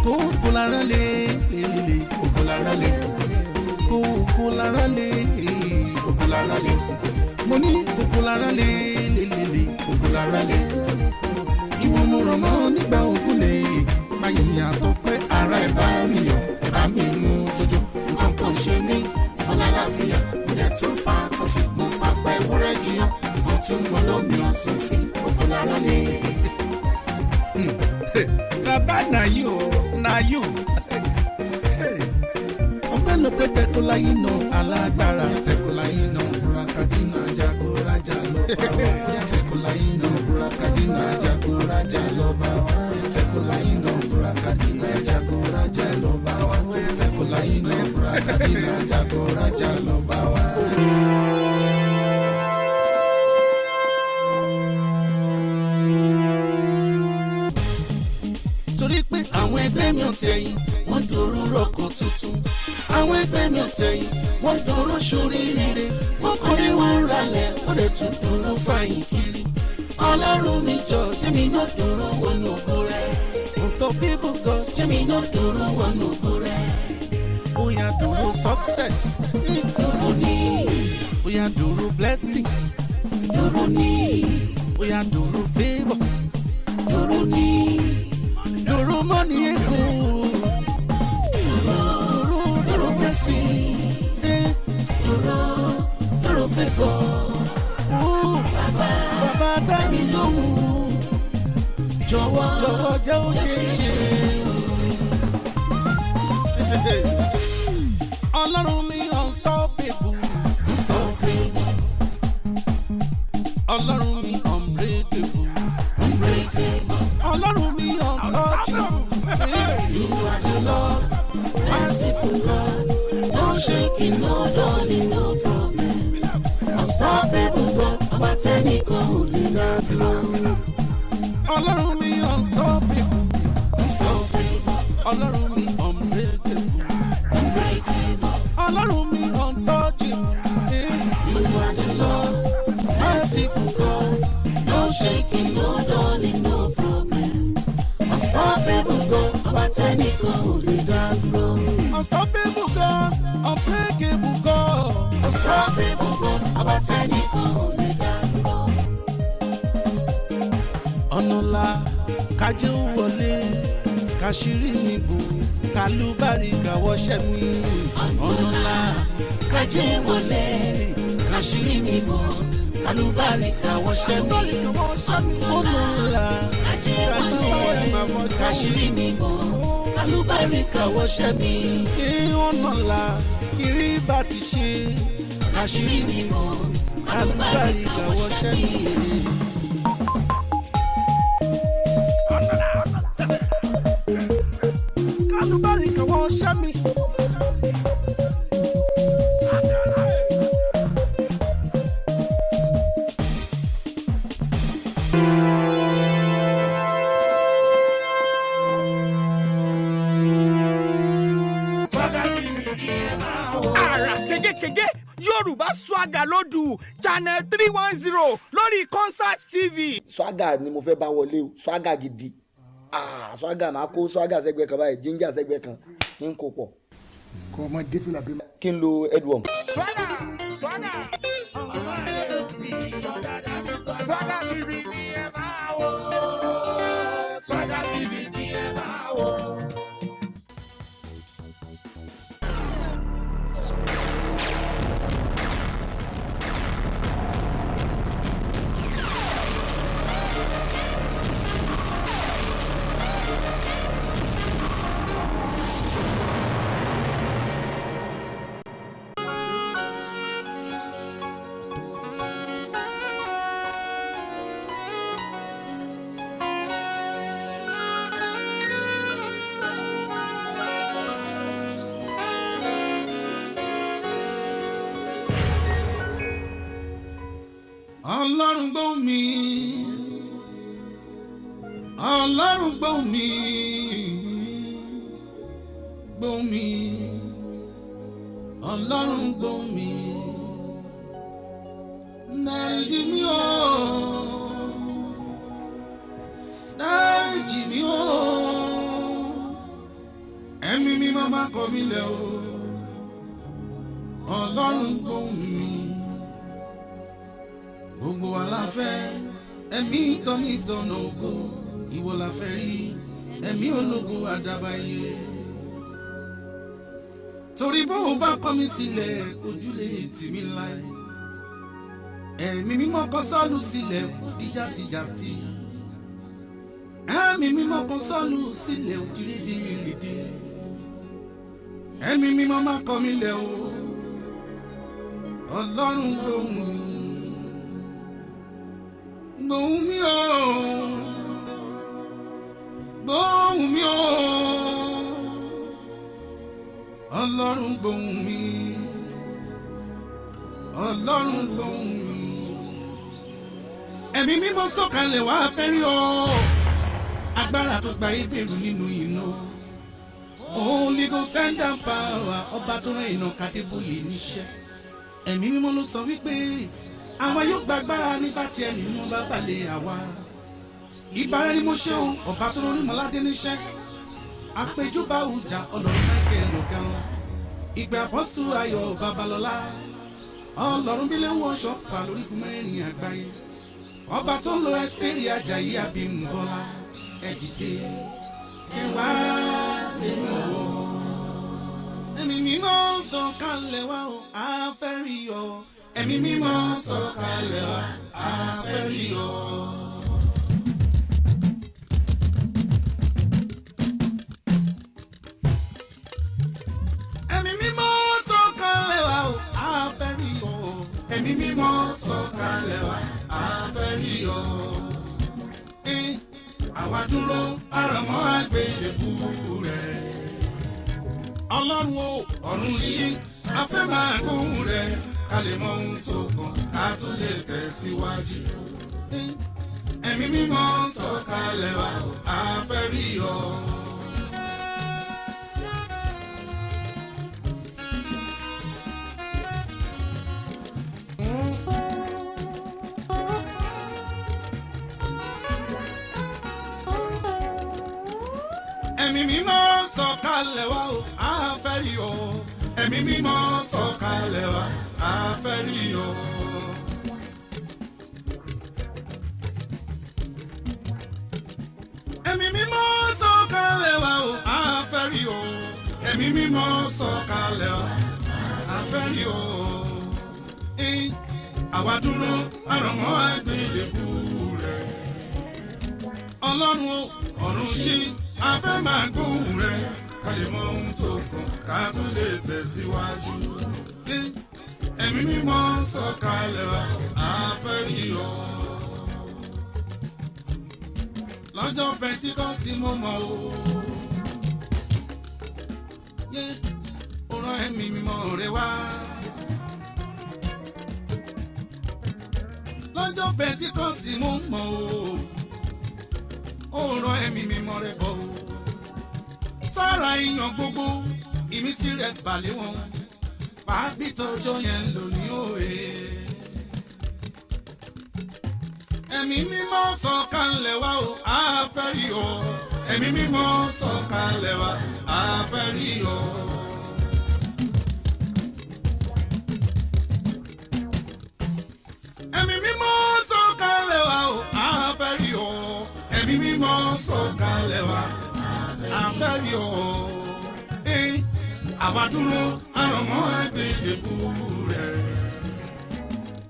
Kókó lára lé lélele, kókó lára lé, kókó lára lé, kókó lára lé. Mo ní kókó lára lé lélele, kókó lára lé. Ìwọ mo rọ̀ mọ́ nígbà ògùn lè báyìí àtọ́pẹ́ ara ẹ̀ bá mi yọ̀, ẹ̀ bá mi mú jọjọ. Nǹkan kan ṣe mí, mo lálàáfíà, mo dẹ̀ tún fa kọsí, mo fa pẹ́ wúrẹ́ jiyàn, mo tún mọ lómi ọ̀sán sí kókó lára lé. Bàbá, na you, na you. Ọpẹ́lọpẹ́ tẹkọláyé náà, alágbára tẹkọláyé náà, burakadina jagoraja lọ́ba wa. Tẹkọláyé náà, burakadina jagoraja lọ́ba wa. Tẹkọláyé náà, burakadina jagoraja lọ́ba wa. Tẹkọláyé náà, burakadina jagoraja lọ́ba wa. Torí pé àwọn ẹgbẹ́ mi ò tẹ̀yìn, wọ́n dòrò rọkọ̀ tuntun. Àwọn ẹgbẹ́ mi ò tẹ̀yìn, wọ́n dòrò sóríire. Wọ́n kọ́lé, wọ́n ralẹ̀, wọ́n lè tún dòrò fàyìn kiri. Ọlọ́run mi jọ, jẹ́mi náà dòrò wọnú ògo rẹ̀. Unstoppable God, jẹ́mi náà dòrò wọnú ògo rẹ̀. Bóyá dòrò success, dòrò ní. Bóyá dòrò blessing, dòrò ní. Bóyá dòrò favour, dòrò ní. Dòrò money ego, dòrò, dòrò blessing, dòrò, dòrò favour. Bàbá, bàbá, dá mi lóhùn, jọ̀wọ́, jọ̀wọ́, jẹ́ ó ṣe é ṣe. Ọlọ́run mi unstoppable, unstoppable. Ọlọ́run mi unbreakable, unbreakable. Ọlọ́run mi untouchable. You are the Lord, merciful God, no shaking, no darling, no problem. Unstoppable God, ọba tẹ́nìkan ò lè dá dúró. Ọlọ́run mi unstoppable, unstoppable. Ọlọ́run mi unbreakable, unbreakable. Ọlọ́run mi untouchable. You are the Lord, merciful God, no shaking, no darling, no problem. Unstoppable God, ọba tẹ́nìkan ò lè dá dúró. Unstoppable God, unbreakable God, unstoppable God, ọba tẹ́nìkan ò lè dá dúró. Ọ̀nà ńlá kájẹ́ ó wọlé, káṣírí mi bò, kálúbárì káwọ́ṣẹ́ mi. Ọ̀nà ńlá kájẹ́ wọlé, káṣírí mi bò, kálúbárì káwọ́ṣẹ́ mi. Ọ̀nà ńlá kájẹ́ wọlé, káṣírí mi bò, kálúbárì káwọ́ṣẹ́ mi. Ọ̀nà ńlá kiri bá ti ṣe, káṣírí mi bò, kálúbárì káwọ́ṣẹ́ mi. Kálúbárì káwọ́ṣẹ́ mi. Àrà kégékégé Yorùbá Swagger lódù channel 310 lórí Concert TV. Swagger ni mo fẹ́ bá wọlé o, swagger gidi. Ah, swagger, máa kó swagger sẹ́gbẹ́ kan báyìí, ginger sẹ́gbẹ́ kan, kí n kó pọ̀. Kò mọ dé fìlà bí. Kí n lo headworm. Swagger, Swagger. Swagger TV ni ẹ máa wò. Swagger TV ni ẹ máa wò. Ọlọ́run gbóhùn mi, Ọlọ́run gbóhùn mi, gbóhùn mi. Ọlọ́run gbóhùn mi, dáríjì mí o, dáríjì mí o, ẹ̀mí mímọ́ má kọ̀ mí lẹ̀ o, Ọlọ́run gbóhùn mi. Gbogbo wa la fẹ́ ẹ̀mí tọ́ni sọ̀nà ògo, ìwọ la fẹ́ rí ẹ̀mí ológo àdàbàyè. Torí bó o bá kọ̀ mí sílẹ̀, ojú lè tì mí láì. Ẹ̀mí mímọ́ kọ Sọ́ọ̀lù sílẹ̀ fún díjàtìjàtì. Ẹ̀mí mímọ́ kọ Sọ́ọ̀lù sílẹ̀ òjìrédìrédì. Ẹ̀mí mímọ́ má kọ̀ mí lẹ̀ o, Ọlọ́run gbóhùn mi, gbóhùn mi o, gbóhùn mi o, Ọlọ́run gbóhùn mi, Ọlọ́run gbóhùn mi. Ẹ̀mí mímọ́ sọ̀kalẹ̀ wá fẹ́ rí o, agbára tó gba ìbẹ̀rù nínú iná. Holy Ghost send down power, ọba tó rán iná kàdébóyè níṣẹ́. Ẹ̀mí mímọ́ ló sọ wípé àwa yóò gbàgbára nígbà tí ẹ̀mí mímọ́ bá balẹ̀ àwa. Ìbára ni mo ṣe o, ọba tó rán onímọ̀ládé níṣẹ́. Àpèjúbà ọjà Ọlọ́run Michael ọ̀gá ńlá. Ìgbà àpọ́sù ayọ̀ Babalọ́lá. Ọlọ́run bílẹ̀ wọ ṣọ́fà lórígun mẹ́rin àgbáyé. Ọba tó ń lo ẹsẹ̀rì Àjàyí Abímbọ́lá. Ẹ dìde ẹ wá nínú wọ. Ẹ̀mí mímọ́ sọ̀kalẹ̀ wá o, a fẹ́ rí ọ. Ẹ̀mí mímọ́ sọ̀kalẹ̀ wá, a fẹ́ rí ọ. Ẹ̀mí mímọ́ sọ̀kalẹ̀ wá o, a fẹ́ rí ọ. Ẹ̀mí mímọ́ sọ̀kalẹ̀ wá, a fẹ́ rí ọ. Àwa dúró àràmọ́ àgbélébú rẹ̀. Ọlọ́run o, ọ̀run ṣí, a fẹ́ máa gbóhùn rẹ̀, ká lè mọ ohun tó kàn, ká tún lè tẹ̀síwájú. Ẹ̀mí mímọ́ sọ̀kalẹ̀ wá, a fẹ́ rí ọ. Ẹ̀mí mímọ́ sọ̀kalẹ̀ wá o, a fẹ́ rí ọ. Ẹ̀mí mímọ́ sọ̀kalẹ̀ wá, a fẹ́ rí ọ. Ẹ̀mí mímọ́ sọ̀kalẹ̀ wá o, a fẹ́ rí ọ. Ẹ̀mí mímọ́ sọ̀kalẹ̀ wá, a fẹ́ rí ọ. Àwa dúró àrọ̀mọ́ àgbélébú rẹ̀. Ọlọ́run o, ọ̀run ṣí, a fẹ́ máa gbóhùn rẹ̀, ká lè mọ ohun tó kàn, ká tún lè tẹ̀síwájú. Ẹ̀mí mímọ́ sọ̀kalẹ̀ wá, a fẹ́ rí ọ. Lọ́jọ́ Pentikọ́sì mo mọ̀ o. Ó rán ẹ̀mí mímọ́ rẹ̀ wá. Lọ́jọ́ Pentikọ́sì mo mọ̀ o, ó rán ẹ̀mí mímọ́ rẹ̀ bọ̀ o. Sára iyàn gbogbo, ìmísí rẹ̀ balẹ̀ wọn. Pàápí tọjọ́ yẹn ń lò ní òye. Ẹ̀mí mímọ́ sọ̀kalẹ̀ wá o, a fẹ́ rí o. Ẹ̀mí mímọ́ sọ̀kalẹ̀ wá, a fẹ́ rí o. Ẹ̀mí mímọ́ sọ̀kalẹ̀ wá o, a fẹ́ rí o. Ẹ̀mí mímọ́ sọ̀kalẹ̀ wá, a fẹ́ rí o. Àwa dúró àrọ̀mọ́ àgbélébú rẹ̀.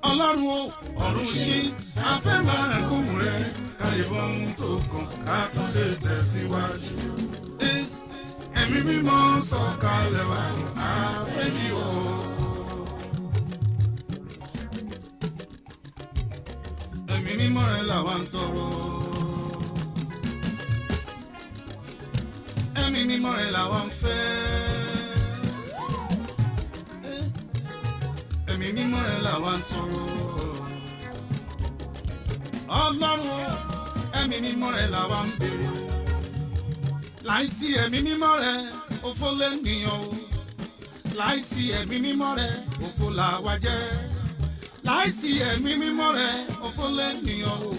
Ọlọ́run o, ọ̀run ṣí, a fẹ́ máa gbóhùn rẹ̀, ká lè mọ ohun tó kàn, ká tún lè tẹ̀síwájú. Ẹ̀mí mímọ́ sọ̀kalẹ̀ wá, a fẹ́ rí o. Ẹ̀mí mímọ́ rẹ̀ làwa ń tọrọ. Ẹ̀mí mímọ́ rẹ̀ làwa ń fẹ́. Ẹ̀mí mímọ́ rẹ̀ làwa ń tọrọ. Ọlọ́run o, ẹ̀mí mímọ́ rẹ̀ làwa ń béèrè. Láìsí ẹ̀mí mímọ́ rẹ̀, òfo lènìyàn o. Láìsí ẹ̀mí mímọ́ rẹ̀, òfo làwa jẹ́. Láìsí ẹ̀mí mímọ́ rẹ̀, òfo lẹ́nìyàn o.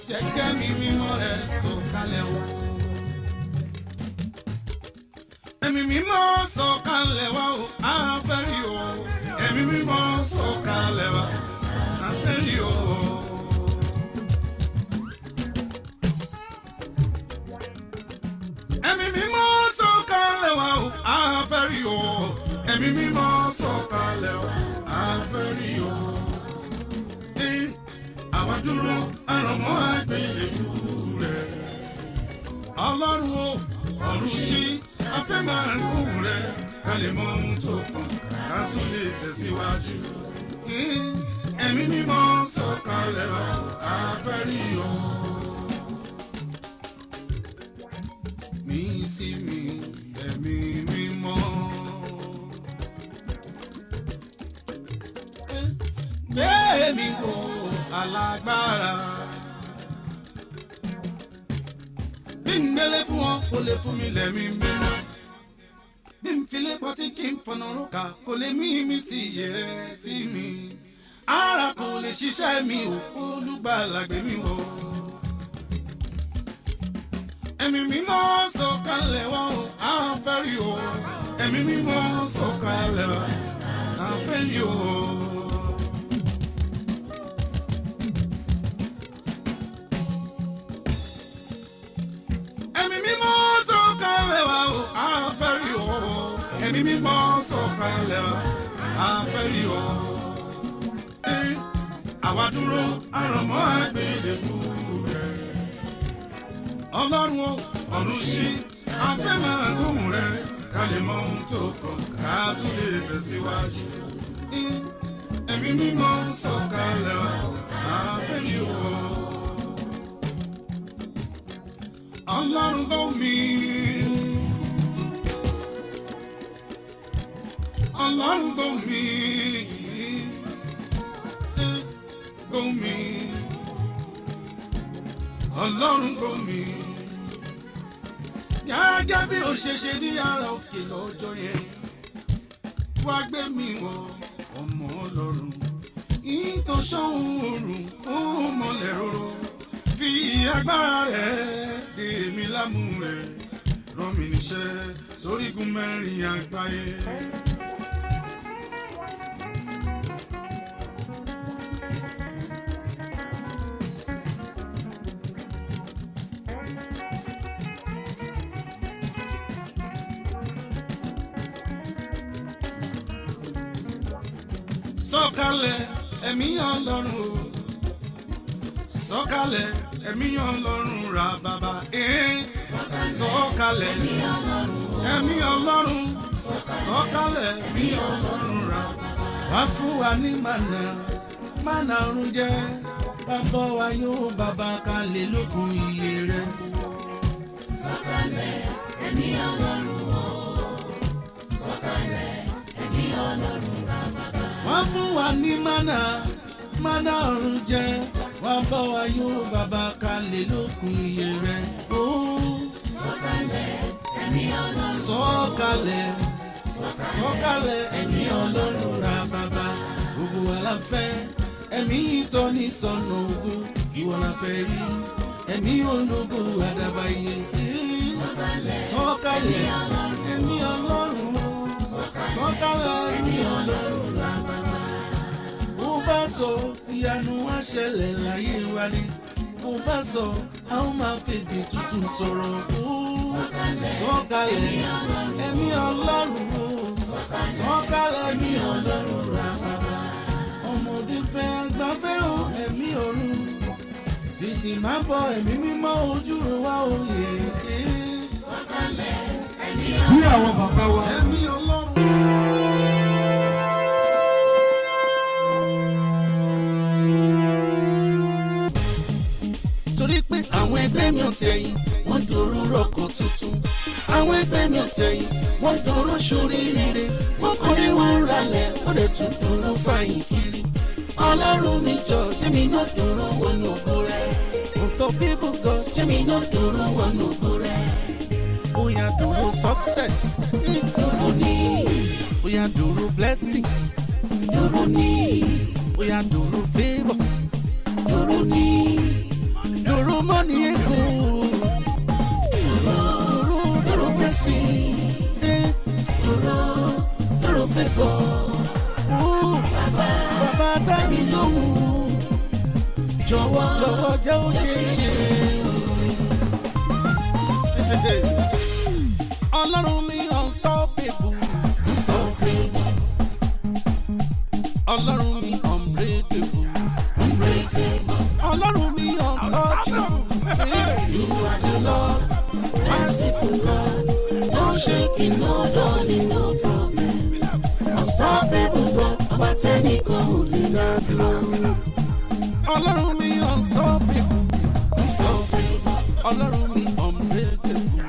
Jẹ́ kẹ́mi mímọ́ rẹ̀ sọ̀kalẹ̀ o. Ẹ̀mí mímọ́ sọ̀kalẹ̀ wá o, a fẹ́ rí o. Ẹ̀mí mímọ́ sọ̀kalẹ̀ wá, a fẹ́ rí o. Ẹ̀mí mímọ́ sọ̀kalẹ̀ wá o, a fẹ́ rí o. Ẹ̀mí mímọ́ sọ̀kalẹ̀ wá, a fẹ́ rí o. Àwa dúró àrọ̀mọ́ àgbélébùú rẹ̀. Ọlọ́run o, ọ̀run ṣí, a fẹ́ máa ń kú rẹ̀, ká lè mọ ohun tó kàn, ká tún lè tẹ̀síwájú. Ẹ̀mí mímọ́ sọ̀kalẹ̀ wá, a fẹ́ rí o. Mi sí mi, ẹ̀mí mímọ́. Gbé mi wò alágbára. Bí n gbélé fún ọ, kò lè fún mi lẹ́mí mímọ́. Bí n filé pọtí kí n fọnà rókà, kò lè mí mi sí iye rẹ sí mi. Ara kò lè ṣiṣẹ́ mi ò, Olùgbàlà gbé mi wò. Ẹ̀mí mímọ́ sọ̀kalẹ̀ wá o, à ń fẹ́ rí o. Ẹ̀mí mímọ́ sọ̀kalẹ̀ wá, à ń fẹ́ rí o. Ẹ̀mí mímọ́ sọ̀kalẹ̀ wá o, à ń fẹ́ rí o. Ẹ̀mí mímọ́ sọ̀kalẹ̀ wá, à ń fẹ́ rí o. Àwa dúró àrọ̀mọ́ àgbélébùú rẹ̀. Ọlọ́run o, ọ̀run ṣí, a fẹ́ máa gbóhùn rẹ̀, ká lè mọ ohun tó kàn, ká tún lè tẹ̀síwájú. Ẹ̀mí mímọ́ sọ̀kalẹ̀ wá, a fẹ́ rí o. Ọlọ́run gbọ́ mi. Ọlọ́run gbọ́ mi. Gbọ́ mi. Ọlọ́run gbọ́ mi. Gẹ́gẹ́ bí ó ṣe ṣe ní ara òkè lọ́jọ́ yẹn, wá gbé mi wọ ọmọ Ọlọ́run. Ìtọ́sán oòrùn ó mọlẹ̀ róró. Fi agbára rẹ̀ dè mí lámú rẹ̀, rán mi níṣẹ́ sórígun mẹ́rin àgbáyé. Sọ̀kalẹ̀ ẹ̀mí Ọlọ́run o, sọ̀kalẹ̀ ẹ̀mí Ọlọ́run ra bàbá. Sọ̀kalẹ̀ ẹ̀mí Ọlọ́run, sọ̀kalẹ̀ ẹ̀mí Ọlọ́run ra. Wá fún wa ní mànà, mànà ọ̀run jẹ́, bàbá wa yóò bàbá ká lè lókun iye rẹ̀. Sọ̀kalẹ̀ ẹ̀mí Ọlọ́run o, sọ̀kalẹ̀ ẹ̀mí Ọlọ́run ra bàbá. Wọ́n fún wa ní mánà, mánà ọ̀run jẹ́, wọ́n bọ́ wa yóò bàbá ká lè lókun iye rẹ̀. Sọ̀kalẹ̀ ẹ̀mí Ọlọ́run, Sọ̀kalẹ̀, sọ̀kalẹ̀ ẹ̀mí Ọlọ́run ra bàbá. Gbogbo wa la fẹ́ ẹ̀mí ìtọ́ni sọ̀nà ògo, ìwọ la fẹ́ rí ẹ̀mí ológo àdàbà iye. Sọ̀kalẹ̀ ẹ̀mí Ọlọ́run, sọ̀kalẹ̀ ẹ̀mí Ọlọ́run ra bàbá. Bó bá sọ ìyanu wá ṣẹlẹ̀ láyé wa ni. Bó bá sọ a ó máa fèdè tuntun sọ̀rọ̀. Sọ̀kalẹ̀ ẹ̀mí Ọlọ́run o, sọ̀kalẹ̀ ẹ̀mí Ọlọ́run ra bàbá. Ọmọdé fẹ́ àgbà fẹ́ o, ẹ̀mí ọ̀run tètè máa bọ ẹ̀mí mímọ́ ojú ro wá òye. Sọ̀kalẹ̀ ẹ̀mí Bí àwọn bàbá wa. Ẹ̀mí Ọlọ́run. Torí pé àwọn ẹgbẹ́ mi ò tẹ̀yìn, wọ́n dòrò rọkọ̀ tuntun. Àwọn ẹgbẹ́ mi ò tẹ̀yìn, wọ́n dòrò sóríire. Wọ́n kọ́lé wọn ralẹ̀, wọ́n lè tún dòrò fàyìn kiri. Ọlọ́run mi jọ, jẹ́mi náà dòrò wọnú ògo rẹ̀. Unstoppable God, jẹ́mi náà dòrò wọnú ògo rẹ̀. Bóyá dòrò success, dòrò ní. Bóyá Oya dòrò blessing. Dòrò ní. Oya dòrò favour. Dòrò ní. Dòrò money ego. Dòrò dòrò blessing. Dòrò dòrò favour. Oh, bàbá dá mi lóhùn. Jọ̀wọ́ jọ̀wọ́ jẹ́ ó ṣeé ṣe. Ọlọ́run mi unstoppable. Unstoppable. Ọlọ́run mi unbreakable. Unbreakable. Ọlọ́run mi untouchable. You are the Lord, merciful God. No shaking, no dulling, no problem. Unstoppable God, ọba tẹ́nìkan ò lè dá dúró. Ọlọ́run mi unstoppable. Unstoppable. Ọlọ́run mi unbreakable.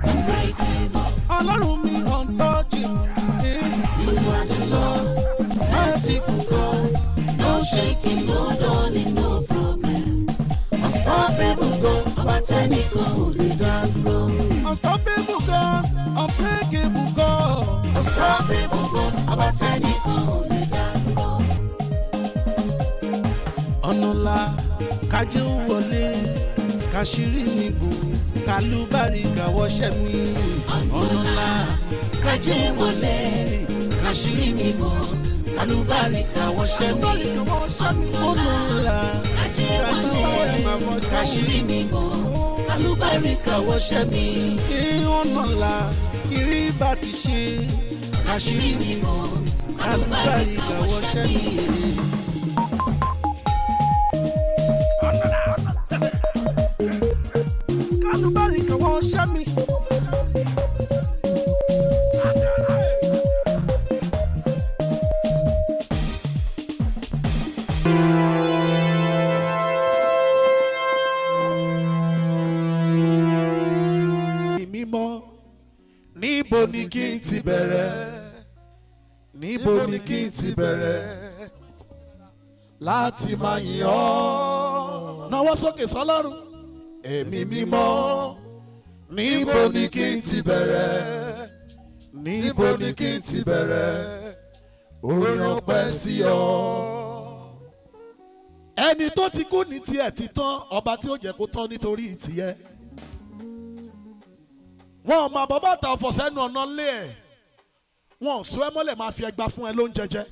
Unbreakable. Ọlọ́run mi untouchable. You are the Lord, merciful God. No shaking, no dulling, no problem. Unstoppable God, ọba tẹ́nìkan ò lè dá dúró. Unstoppable God, unbreakable God. Unstoppable God, ọba tẹ́nìkan ò lè dá dúró. Ọ̀nà ńlá kájé ó wọlé, káṣírí mi bò, kálúbáríkà wọṣẹ́ mi. Ọ̀nà ńlá kájé wọlé, káṣírí mi bò, kálúbáríkà wọṣẹ́ mi. Ọ̀nà ńlá kájé wọlé, káṣírí mi bò, kálúbáríkà wọṣẹ́ mi. Ọ̀nà ńlá kiri bá ti ṣe, káṣírí mi bò, kálúbáríkà wọṣẹ́ mi. Kálúbáríkà wọṣẹ́ mi. Mímọ́, níbo ni kí n ti bẹ̀rẹ̀? Níbo ni kí n ti bẹ̀rẹ̀ láti máa yìn ọ́? Nawọ́ sókè sọ́lọ́run. Ẹ̀mí mímọ́, níbo ni kí n ti bẹ̀rẹ̀? Níbo ni kí n ti bẹ̀rẹ̀ orin ọpẹ́ sí ọ? Ẹni tó ti kú ní tiẹ̀ ti tán, ọba tí ó jẹ́ kó tán nítorí tiẹ̀. Wọn ò mọ àbọ̀ bàtà ọ̀fọ̀ sẹ́nu ọ̀nà lé ẹ̀. Wọn ò sọ ẹ́ mọ́lẹ̀ máa fi ẹgba fún ẹ ló ń jẹjẹ.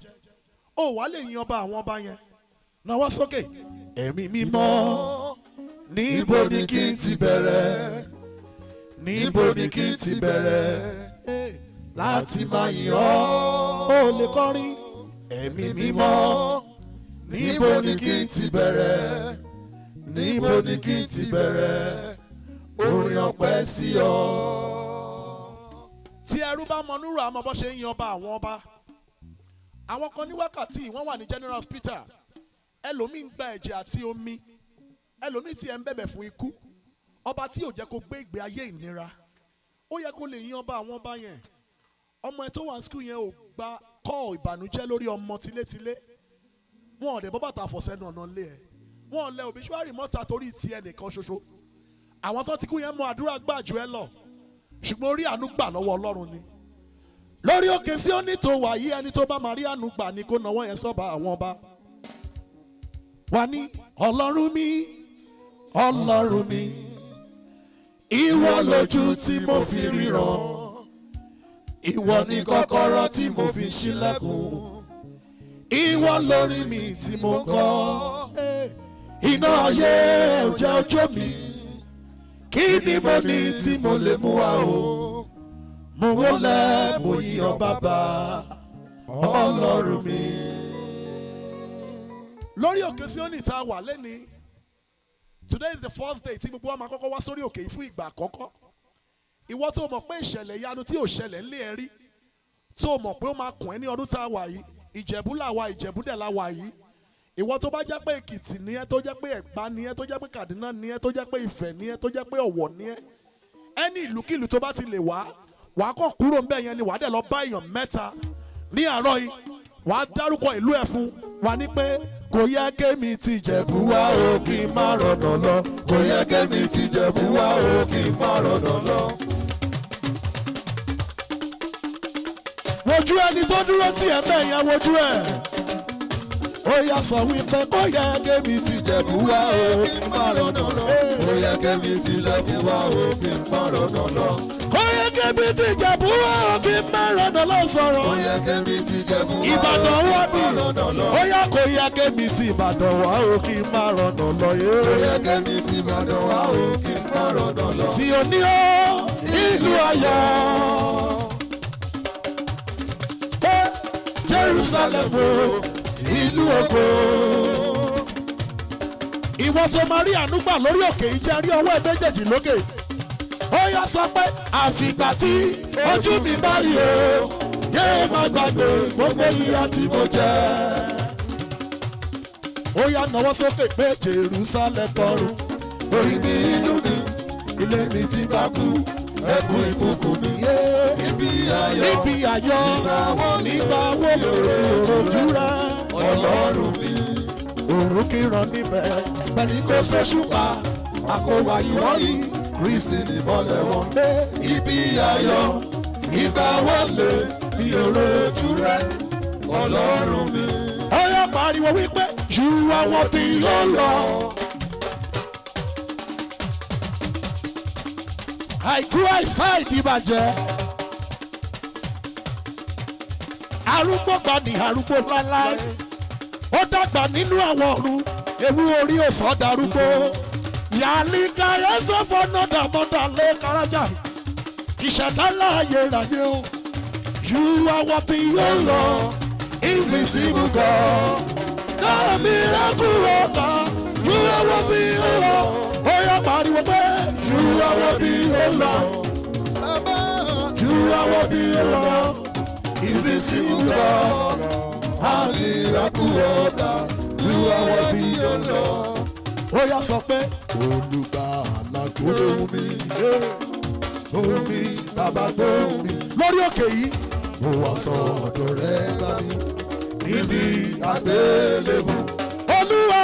Ó wàá lè yan ọba àwọn ọba yẹn. Nawọ́ sókè. Ẹ̀mí mímọ́, níbo ni kí n ti bẹ̀rẹ̀? Níbo ni kí n ti bẹ̀rẹ̀ láti máa yìn ọ́? Ó lè kọrin. Ẹ̀mí mímọ́, níbo ni kí n ti bẹ̀rẹ̀? Níbo ni kí n ti bẹ̀rẹ̀ orin ọpẹ́ sí ọ? Tí ẹrú bá mọ núrò, àmọ́ bó ṣe ń yan ọba àwọn ọba. Àwọn kan ní wákàtí yìí, wọ́n wà ní general hospital. Ẹlòmíì ń gba ẹ̀jẹ̀ àti omi, ẹlòmíì tí ẹ ń bẹ̀bẹ̀ fún ikú. Ọba tí yóò jẹ́ kó gbé ìgbé ayé ìnira, ó yẹ kó lè yan ọba àwọn ọba yẹn. Ọmọ ẹ tó wà ní school yẹn ò gba kọ́ ìbànújẹ́ lórí ọmọ tilétilé. Wọn ò dẹ̀ bọ́ bàtà àfọ̀sẹ́nu ọ̀nà lé ẹ̀, wọn ò lẹ obituary mọ́ta torí ti ẹnìkan ṣoṣo. Àwọn tó ti kú yẹn mọ àdúrà gbà jù ẹ lọ, ṣùgbọ́n orí àánú gbà lọ́wọ́ Ọlọ́run ni. Lórí òkè sí òní tó wà yí, ẹni tó bá máa rí àánú gbà ni kó nawọ́ yẹn sọ́ba àwọn ọba. Wà ní Ọlọ́run mi, Ọlọ́run mi, Ìwọ lójú tí mo fi ríran, ìwọ ni kọ́kọ́rọ́ tí mo fi ṣílẹ̀kùn, ìwọ lórí mi tí mo kọ́. Iná ayé ẹ̀jẹ̀ ọjọ́ mi, kí ni mo ní tí mo lè mú wá o? Mo wọlé, mo yìn bàbá, Ọlọ́run mi. Lórí òkè Síónì tá a wà lẹ́ni, today is the first day tí gbogbo wa máa kọ́kọ́ wá sórí òkè yìí fún ìgbà àkọ́kọ́. Ìwọ tó mọ̀ pé ìṣẹ̀lẹ̀ ìyanu tí ò ṣẹlẹ̀ ńlé ẹ rí, tó mọ̀ pé ó máa kùn ẹ́ ní ọdún tá a wà yìí, Ìjẹ̀bú là wà, Ìjẹ̀bú dẹ̀ la wà yìí. Ìwọ tó bá jẹ́ pé Èkìtì ni ẹ́, tó jẹ́ pé Ẹ̀gbá ni ẹ́, tó jẹ́ pé Kàdúná ni ẹ́, tó jẹ́ pé Ifẹ̀ ni ẹ́, tó jẹ́ pé Ọ̀wọ̀ ni ẹ́, ẹni ìlúkìlú tó bá ti lè wá, wàá kàn kúrò ńbẹ̀ yẹn ni, wàá dẹ̀ lọ bá èèyàn mẹ́ta ní àárọ̀ yìí, wàá dárúkọ ìlú ẹ̀ fún wa ní pé Kò yẹ kémi ti Jẹ̀bú wá o kí n má rọ̀nà lọ. Kò yẹ kémi ti Jẹ̀bú wá o kí n má rọ̀nà lọ. Wojú. Wojú ẹni tó dúró tì ẹ́ bẹ́ẹ̀ yẹn, wojú ẹ̀. Ó yá, sọ wípé kó yẹ kémi ti Jẹ̀bú wá o, Kí n má rọ̀nà lọ. Ó yẹ kémi ti lẹ́kùn wá o, kí n má rọ̀nà lọ. Kó yẹ kémi ti Jẹ̀bú wá o, kí n má rọ̀nà lọ sọ̀rọ̀. Ó yẹ kémi ti Jẹ̀bú wá o, Ìbàdàn wá kí bí. n má rọ̀nà lọ. Ó yá, kó yẹ kémi ti Ìbàdàn wá o, kí n má rọ̀nà lọ yé. Ó yẹ kémi ti Ìbàdàn wá o, kí n má rọ̀nà lọ. Sí òní o, ìlú ayọ̀. Eh, Jerusalem o, ìlú ògo. Ìwọ tó máa rí àánú gbà lórí òkè yìí, jẹ́ rí ọwọ́ ẹ méjèèjì lókè. Ó yá, sọ pé àfìgbà tí ojú mi bá rí o, yéé má gbàgbé gbogbo ìyà tí mo jẹ. Ó yá, nawọ́ sókè pé Jerusalem tọ̀run. Orí mi, inú mi, ilé mi ti bá kú, ẹkún ìbùkún mi. Ibi ayọ̀, Níbi ayọ̀, nígbà wo lòrò rẹ? Ọlọ́run mi. Òrùn kíran níbẹ̀, Bẹ́ẹ̀ni kò sóṣùpá, àkówá ìwọ yìí, Kristi nìbọlẹ̀ wọn. Ibi ayọ̀, ìgbà wọlé, mi ò rojú rẹ, Ọlọ́run mi. Ó yá, pariwo wípé you are worthy, O Lord. Àìkú, àìsàn, ìdìbàjẹ́. Arúgbó gbani, arúgbó láláì. Ó dàgbà nínú àwọn ọ̀run, ewu orí òsàn darúgbó. Yàlíkà ẹ̀sọ́fọ́ nọ́dà mọ́dà lé kárájà. Ìṣẹ̀dá láàyè ràyè o. You are worthy, O Lord, invisible God. Náà miracle worker, you are worthy, O Lord. Ó yá, pariwo pé you are worthy, O Lord. You are worthy, O Lord, invisible God. Miracle worker, you are worthy, O Lord. Ó yá, sọ pé olùgbàlà gbóhùn mi, Ohùn mi, bàbá gbóhùn mi. Lórí òkè yìí. Mo wá sọ̀dọ̀ rẹ bá mi níbi àgbélébù. Olúwa.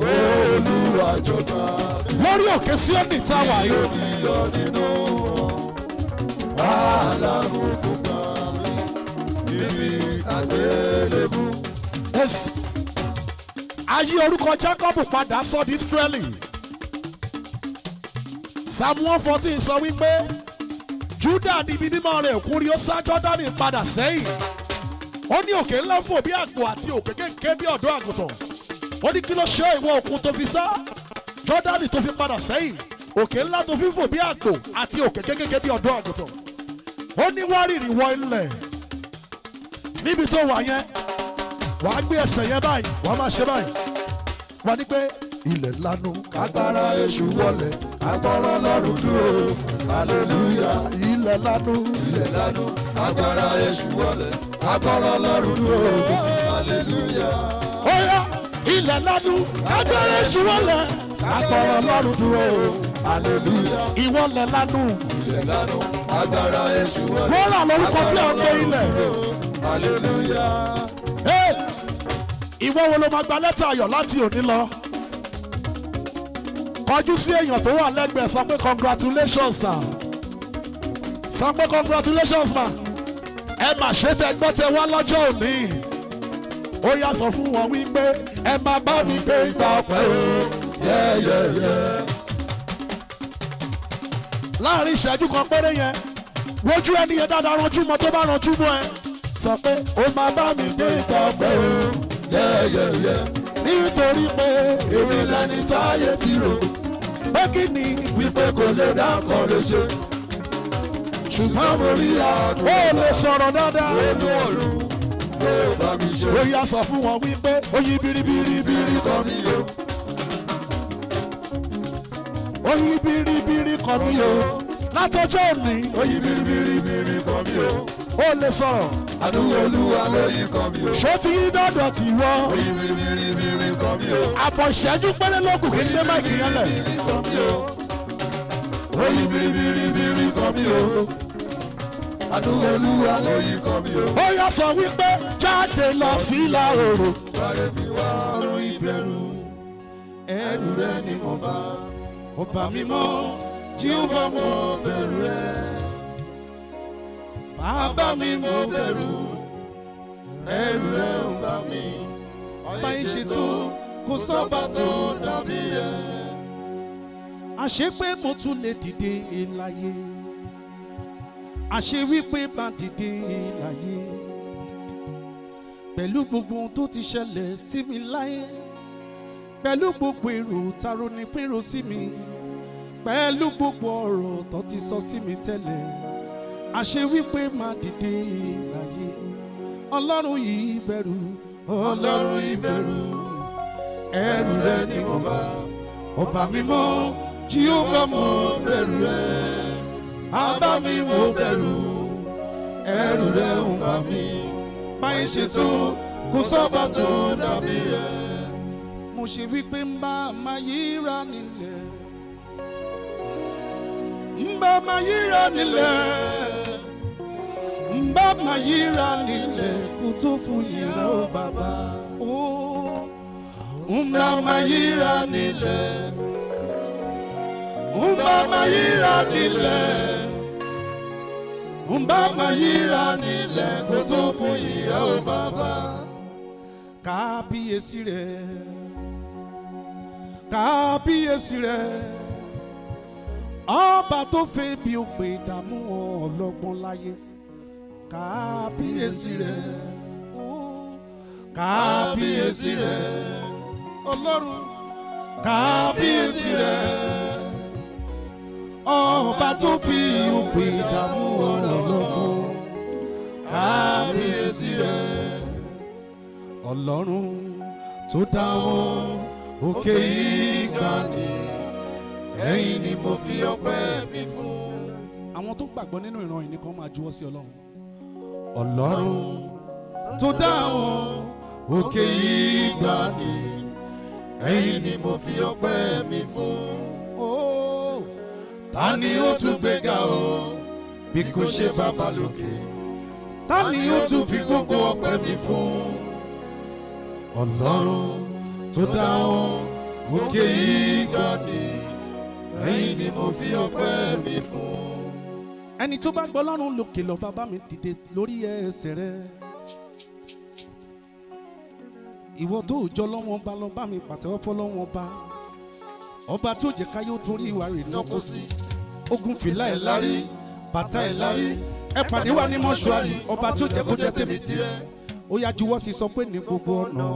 Olúwa jọba mi. Lórí òkè Síónì táwa yìí. Yọ nínú wọn. Alábùkù bá mi níbi àgbélébù. Yes. Ayé orúkọ Jacob padà sọ di Israeli. Psalm 114 sọ wípé Judah níbi mímọ́ rẹ̀ kún rí, ó sá Jọ́dánì padà sẹ́yìn. Ó ní òkè ńlá ń fò bí àgbò àti òkè kéńké bí ọ̀dọ́ àgùntàn. Ó ní kí ló ṣe ìwọ òkun tó fi sá Jọ́dánì tó fi padà sẹ́yìn, òkè ńlá tó fi fò bí àgbò àti òkè kéńké bí ọ̀dọ́ àgùntàn? Ó ní wárìrì wọ ilẹ̀. Níbi tó wà yẹn, wàá gbé ẹsẹ̀ yẹn báyìí, wàá máa ṣe báyìí, wàá ní pé ilẹ̀ lanu. Agbára èṣù wọlé, agbára Ọlọ́run dúró, hallelujah. Ilẹ̀ lanu. Ilẹ̀ lanu, agbára èṣù wọlé, agbára Ọlọ́run dúró, hallelujah. Ó yá, ilẹ̀ lanu, agbára èṣù wọlé, agbára Ọlọ́run dúró, hallelujah. Ìwọlẹ̀ lanu. Ilẹ̀ lanu, agbára èṣù wọlé. Bọ́lá lórúkọ tí a ń gbé ilẹ̀. Hallelujah. Hey! Ìwọ wo ló máa gba lẹ́tà ayọ̀ láti òní lọ? Kọjú sí èèyàn tó wà lẹ́gbẹ̀ẹ́, sọ pé congratulations, sir. Sọ pé congratulations, ma. Ẹ mà ṣe tẹ gbọ́ tẹ wá lọ́jọ́ òní. Ó yá, sọ fún wọn wípé ẹ máa bá mi gbé ìgbà ọpẹ́ o. Yeah, yeah, yeah. Láàrin ìṣẹ́jú kan péré yẹn, wojú ẹni yẹn dáadáa, ranjú mọ́ tó bá ranjú mọ́ ẹ, sọ pé ó máa bá mi gbé ìgbà ọpẹ́ o. Yeah, yeah, yeah. Nítorí pé Èmi lẹni táyé ti rò pé kí ni? Wípé kò lè dá nǹkan lè ṣe. Ṣùgbọ́n mo rí àánú Ó lè sọ̀rọ̀ dáadáa. inú ọ̀run ló bá mi ṣe. Ó yá, sọ fún wọn wípé ó yí biribiri Bírí kan mi o, ó yí biribiri kan mi o látọjọ́ òní. Ó yí biribiri bírí kan mi o. Ó lè sọ̀rọ̀. Àánú Olúwa ló yí kan mi o. Ṣó ti yí dọ́dọ̀ tì wọ́? Ó yí biribiri bírí kan mi o. Àbọ̀ ìṣẹ́jú péré ló kù kí n gbé máìkì yẹn lẹ̀. Bírí kan mi o. Ó yí biribiri bírí kan mi o. Àánú Olúwa ló yí kan mi o. Ó yá, sọ wípé jáde lọ sí ìlà oòrùn. Bárẹ̀ mi wá ọ̀run ìbẹ̀rù, ẹ̀rù rẹ ni mo bá. Ọba mímọ́, Jíhófà, mo bẹ̀rù rẹ. Bàbá mi, mo bẹ̀rù. Báyìí ṣe tó kò sọ́ba tó dàbí rẹ̀. Àṣé pé mo tún lè dìde láyé, àṣé wípé bá dìde láyé, pẹ̀lú gbogbo ohun tó ti ṣẹlẹ̀ sí mi láyé, pẹ̀lú gbogbo èrò taro ní pínrò sí mi, pẹ̀lú gbogbo ọ̀rọ̀ tó ti sọ sí mi tẹ́lẹ̀, àṣé wípé má dìde láyé. Ọlọ́run yìí bẹ̀rù, Ọlọ́run ìbẹ̀rù, ẹ̀rù rẹ ni mo bá. Ọba mímọ́ Jíhófà mo bẹ̀rù rẹ, bàbá mi mo bẹ̀rù, ẹ̀rù rẹ ń bà mí. Báyìí ṣe tó kò sọ́ba tó dàbí rẹ. Mo ṣe wípé ń bá máa yíra nílẹ̀, ń bá máa yíra nílẹ̀, ń bá máa yíra nílẹ̀ kó tó fún yìrá ó bàbá. Ó ń bá máa yíra nílẹ̀, ń bá máa yíra nílẹ̀, ń bá máa yíra nílẹ̀ kó tó fún yìrá ó bàbá. Kábíyèsí rẹ̀, kábíyèsí rẹ̀, ọba tó fẹ́ bí ó pè dààmú ọlọ́gbọ́n láyé. Kábíyèsí rẹ̀, ó kábíyèsí rẹ̀, ọlọ́run kábíyèsí rẹ̀, ọba tó fi òpè dààmú ọlọ́gbọ́n. Kábíyèsí rẹ̀, ọlọ́run tó dá wọn òkè ìgbàanì, Ẹ̀yin ni mo fi ọpẹ́ mi fún. Àwọn tó gbàgbọ́ nínú ìran yìí nìkan máa juwọ́ sí ọlọ́run. Ọlọ́run tó dá àwọn òkè ìgbàanì, ẹ̀yin ni mo fi ọpẹ́ mi fún. Ó Ta ni ó tún gbéga o, bí kò ṣe bàbá lókè? Ta Ta ni ó tún fi gbogbo ọpẹ́ mi fún? Ọlọ́run tó dá àwọn Òkè ìgbàanì, ẹ̀yin ni mo fi ọpẹ́ mi fún. Ẹni tó bá gbọ́ lọ́rùn lókè lọ, bàbá mi dìde lórí ẹsẹ̀ rẹ̀. Ìwọ tó jọ lọ́wọ́n bá lọ bá mi pàtẹ́wọ́ fọlọ́wọ́n bá ọba tó jẹ́ káyọ̀ torí ìwà rẹ̀ Nọ́kọ́ sí ogun fìlà ẹ̀ lárí, bàtà ẹ̀ lárí, ẹ pàdé wa ní mọ́ṣúárì, ọba tó jẹ́ kó jẹ́ tèmi tirẹ̀. Ó yá, juwọ́ sí, sọ pé ní gbogbo ọ̀nà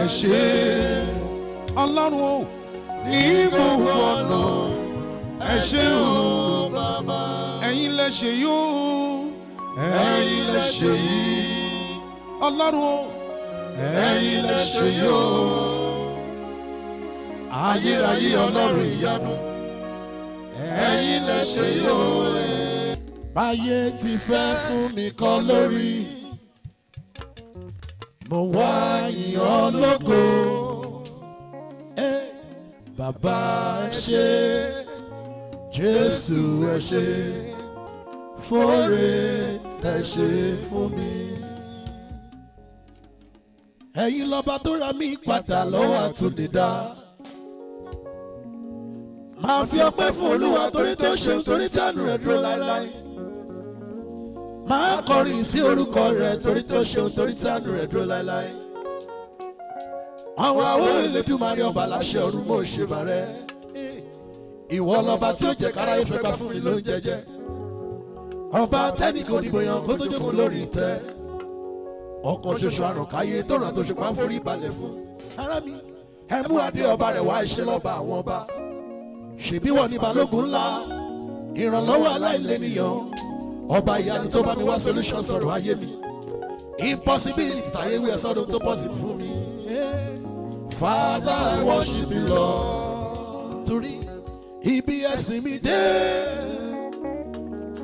ẹ ṣé ọlọ́run o, ní gbogbo ọ̀nà ẹ ṣé o Bàbá, ẹ̀yin lẹ ṣe yóò, ẹ̀yin lẹ ṣe yìí, ọlọ́run o, ẹ̀yin lẹ ṣe yóò. Ayérayé ọlọ́run ìyanu, ẹ̀yin lẹ ṣe yóò. Báyé ti fẹ́ fún mi kọ́ lórí, mo wá yìn ọ́ lógo. Ẹ bàbá, ẹ ṣé, Jésù ẹ ṣé, fóore tẹ́ ṣe fún mi. Ẹ̀yin lọ́ba tó ra mí padà lọ́wọ́ àtúndìdá. Máa fi ọpẹ́ fún Olúwa torí tó ṣeun, torí tí àánú rẹ̀ dúró láéláé. Máa kọrin sí orúkọ rẹ̀ torí tó ṣeun, torí tí àánú rẹ̀ dúró láéláé. Àwọn àwọn Elédùmarè ọba láṣẹ ọ̀run, mò ń ṣe bàrẹ́. Ìwọ lọba tí ó jẹ́ kára ìfẹ́ gbà fún mi ló ń jẹjẹ. Ọba tẹ́nì kò dìbò yàn kó tó jókòó lórí ìtẹ́. Ọ̀kan ṣoṣo àrùn káyé tó ràn tó ṣe pa ń forí balẹ̀ fún. Ará mi, ẹ mú adé ọba rẹ̀ wá, iṣẹ́ lọ́ba àwọn ọba. Ṣèbí wọ́n ní balógun ńlá, ìrànlọ́wọ́ aláìlẹ́nìyàn, ọba ìyanu tó bá mi wá solution sọ̀rọ̀ ayé mi, impossibility tàyé wí ẹ̀sọ́dún tó possible fún mi. Father, I worship you, Lord, torí ibi ẹ̀sìn mi dé,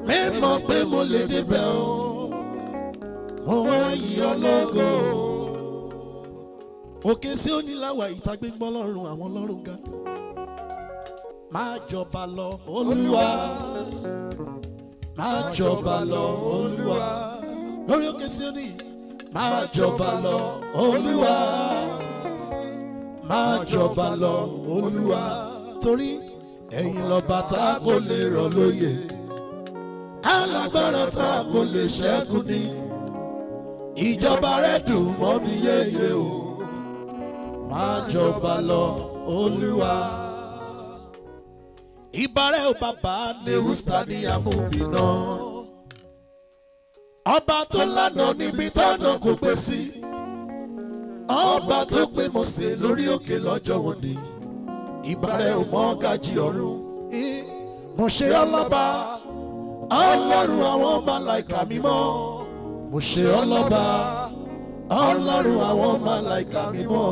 mi mọ̀ pé mo lè débẹ̀ o, mo wá yìn ọ́ lógo. Òkè sí oníláwà ìta gbígbọ́ lọ́rùn àwọn lọ́rùn ga. Máa jọba lọ Olúwa, máa jọba lọ Olúwa, lórí òkè Síónì. Máa jọba lọ Olúwa, máa jọba lọ Olúwa, torí ẹ̀yin lọ́ba tá a kò lè rọ̀ lóyè, alágbára tá a kò lè ṣẹ́gun ni. Ìjọba rẹ̀ dùn mọ́ mi yéye o. Máa jọba lọ, Olúwa. Ìbárẹ̀ ò bàbá Nehustani amúbìnà. Ọba tó lànà níbi tọ́nà kò gbé sí. Ọba tó pé Mósè lórí òkè lọ́jọ́ òní. Ìbárẹ̀ ò mọ́ gàjí ọ̀run. Mo ṣe ọlọ́ba, Ọlọ́run àwọn màláìkà mímọ́. Mo ṣe ọlọ́ba, Ọlọ́run àwọn màláìkà mímọ́.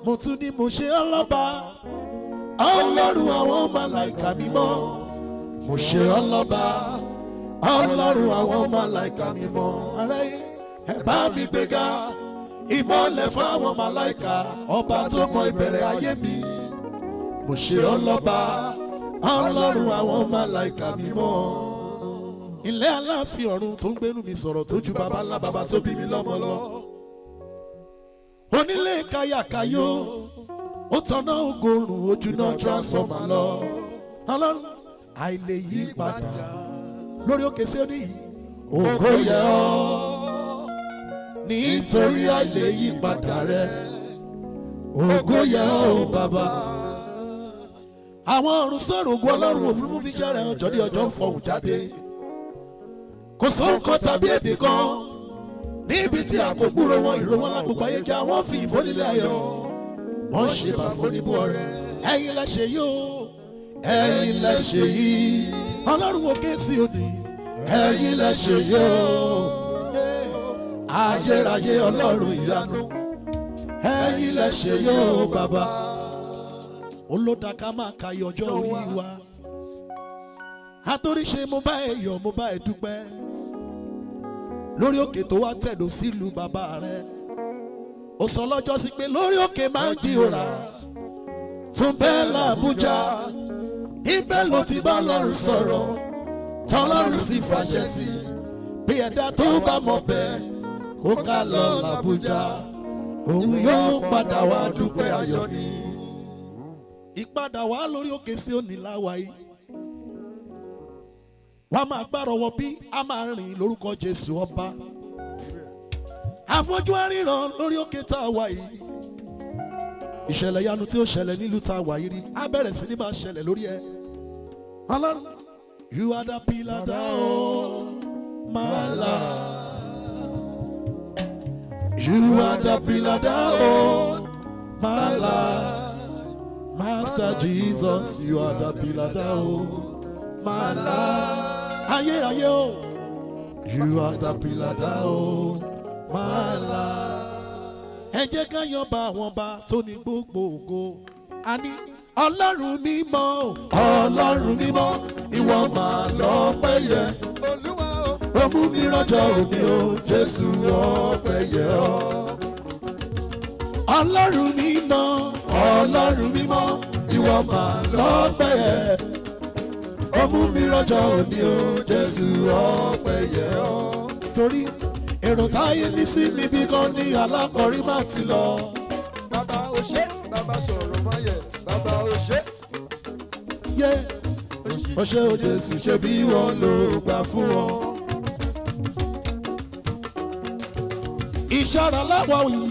Mo tún ní mo ṣe ọlọ́ba, Ọlọ́run àwọn màláìkà mímọ́. Mo ṣe ọlọ́ba, Ọlọ́run àwọn màláìkà mímọ́. Aráyé, ẹ bá mi gbéga, ìmọ̀lẹ̀ fáwọn màláìkà, ọba tó mọ ìbẹ̀rẹ̀ ayé mi. Mo ṣe ọlọ́ba, Ọlọ́run àwọn màláìkà mímọ́. Ilé aláàfin ọ̀run tó ń gbénu mi sọ̀rọ̀ tó ju baba ńlá baba tó bí mi lọ́mọ lọ. Onílé kayakayo, ó tọ́nà ògòrùn ojú náà transformer lọ. Ọlọ́run àìlè yí padà lórí òkè sí òní yìí. Ògo yẹ ọ́ nítorí àìlè yí padà rẹ. Ògo yẹ ọ́ o bàbá. Àwọn ọ̀run sọ̀rọ̀ ògo Ọlọ́run òfurufú fi jẹ́rẹ̀ ọjọ́ ní ọjọ́ ń fọhùn jáde. Kò sóhun kan tàbí èdè kan níbi tí a kò gbúrò wọn, ìró wọn lágbègbè ayé jẹ́ àwọn fi ìfónílẹ̀ ayọ̀. Wọ́n ṣe bàfóníbù ọrẹ. Ẹ̀yin lẹ ṣe yìí o, ẹ̀yin lẹ ṣe yìí. Ọlọ́run òkè sí òní, ẹ̀yin lẹ ṣe yìí o. Ayérayé Ọlọ́run ìyanu, ẹ̀yin lẹ ṣe yìí o bàbá. Olódà ká máa ka ọjọ́ orí wa. Àtòríṣe mo bá ẹ yọ̀, mo bá ẹ dúpẹ́. Lórí òkè tó wá tẹ̀dó sílùú bàbá rẹ̀. Ó sọ lọ́jọ́ sí pé lórí òkè máa ń jí òrà. Tún bẹ́ẹ̀ làbújá, ibẹ̀ ló ti bá Ọlọ́run sọ̀rọ̀. Tọ́lọ́run sì fàṣẹ sí i. Bí ẹ̀dá tó bá mọ̀ bẹ́ẹ̀, kó ká lọ làbújá. Òun yóò padà wá dúpẹ́ ayọ̀ ni. Ìpadà wá lórí òkè sí òní láwa yìí. Wọ́n máa gbárọ̀ wọ bí a máa rìn lórúkọ Jésù ọba. Àfọ́jú àríran lórí òkè tá a wà yìí. Ìṣẹ̀lẹ̀ yanu tí ó ṣẹlẹ̀ nílùú tá a wà yìí rí, á bẹ̀rẹ̀ sí ní máa ṣẹlẹ̀ lórí ẹ. Ọlọ́run, you are the pillar that holds my life. You are the pillar that holds my life. Master Jesus, you are the pillar that holds my life. Ayérayé o, you are the pillar that holds my life. Ẹ jẹ́ ká yan bá àwọn ọba tó ní gbogbo ògo. A ní Ọlọ́run mímọ́ o, Ọlọ́run mímọ́, ìwọ máa lọ́pẹ́ yẹ. Olúwa o. Ó mú mi rọ́jò òní o, Jésù ọpẹ́ yẹ ọ́. Ọlọ́run mímọ́, Ọlọ́run mímọ́, ìwọ máa lọ́pẹ́ yẹ. Ó mú mi rọ́jò òní o, Jésù ọpẹ́ yẹ ọ́. Torí èrò táyé ní sí mi bí kan ní alákọ̀rí má ti lọ. Bàbá o ṣé, bàbá sọ̀rọ̀ mọ́yẹ̀, bàbá o ṣé. Yé o ṣé o Jésù ṣe bí wọ́n ló gbà fún wọn. Ìṣọ́ra láwọ̀ yìí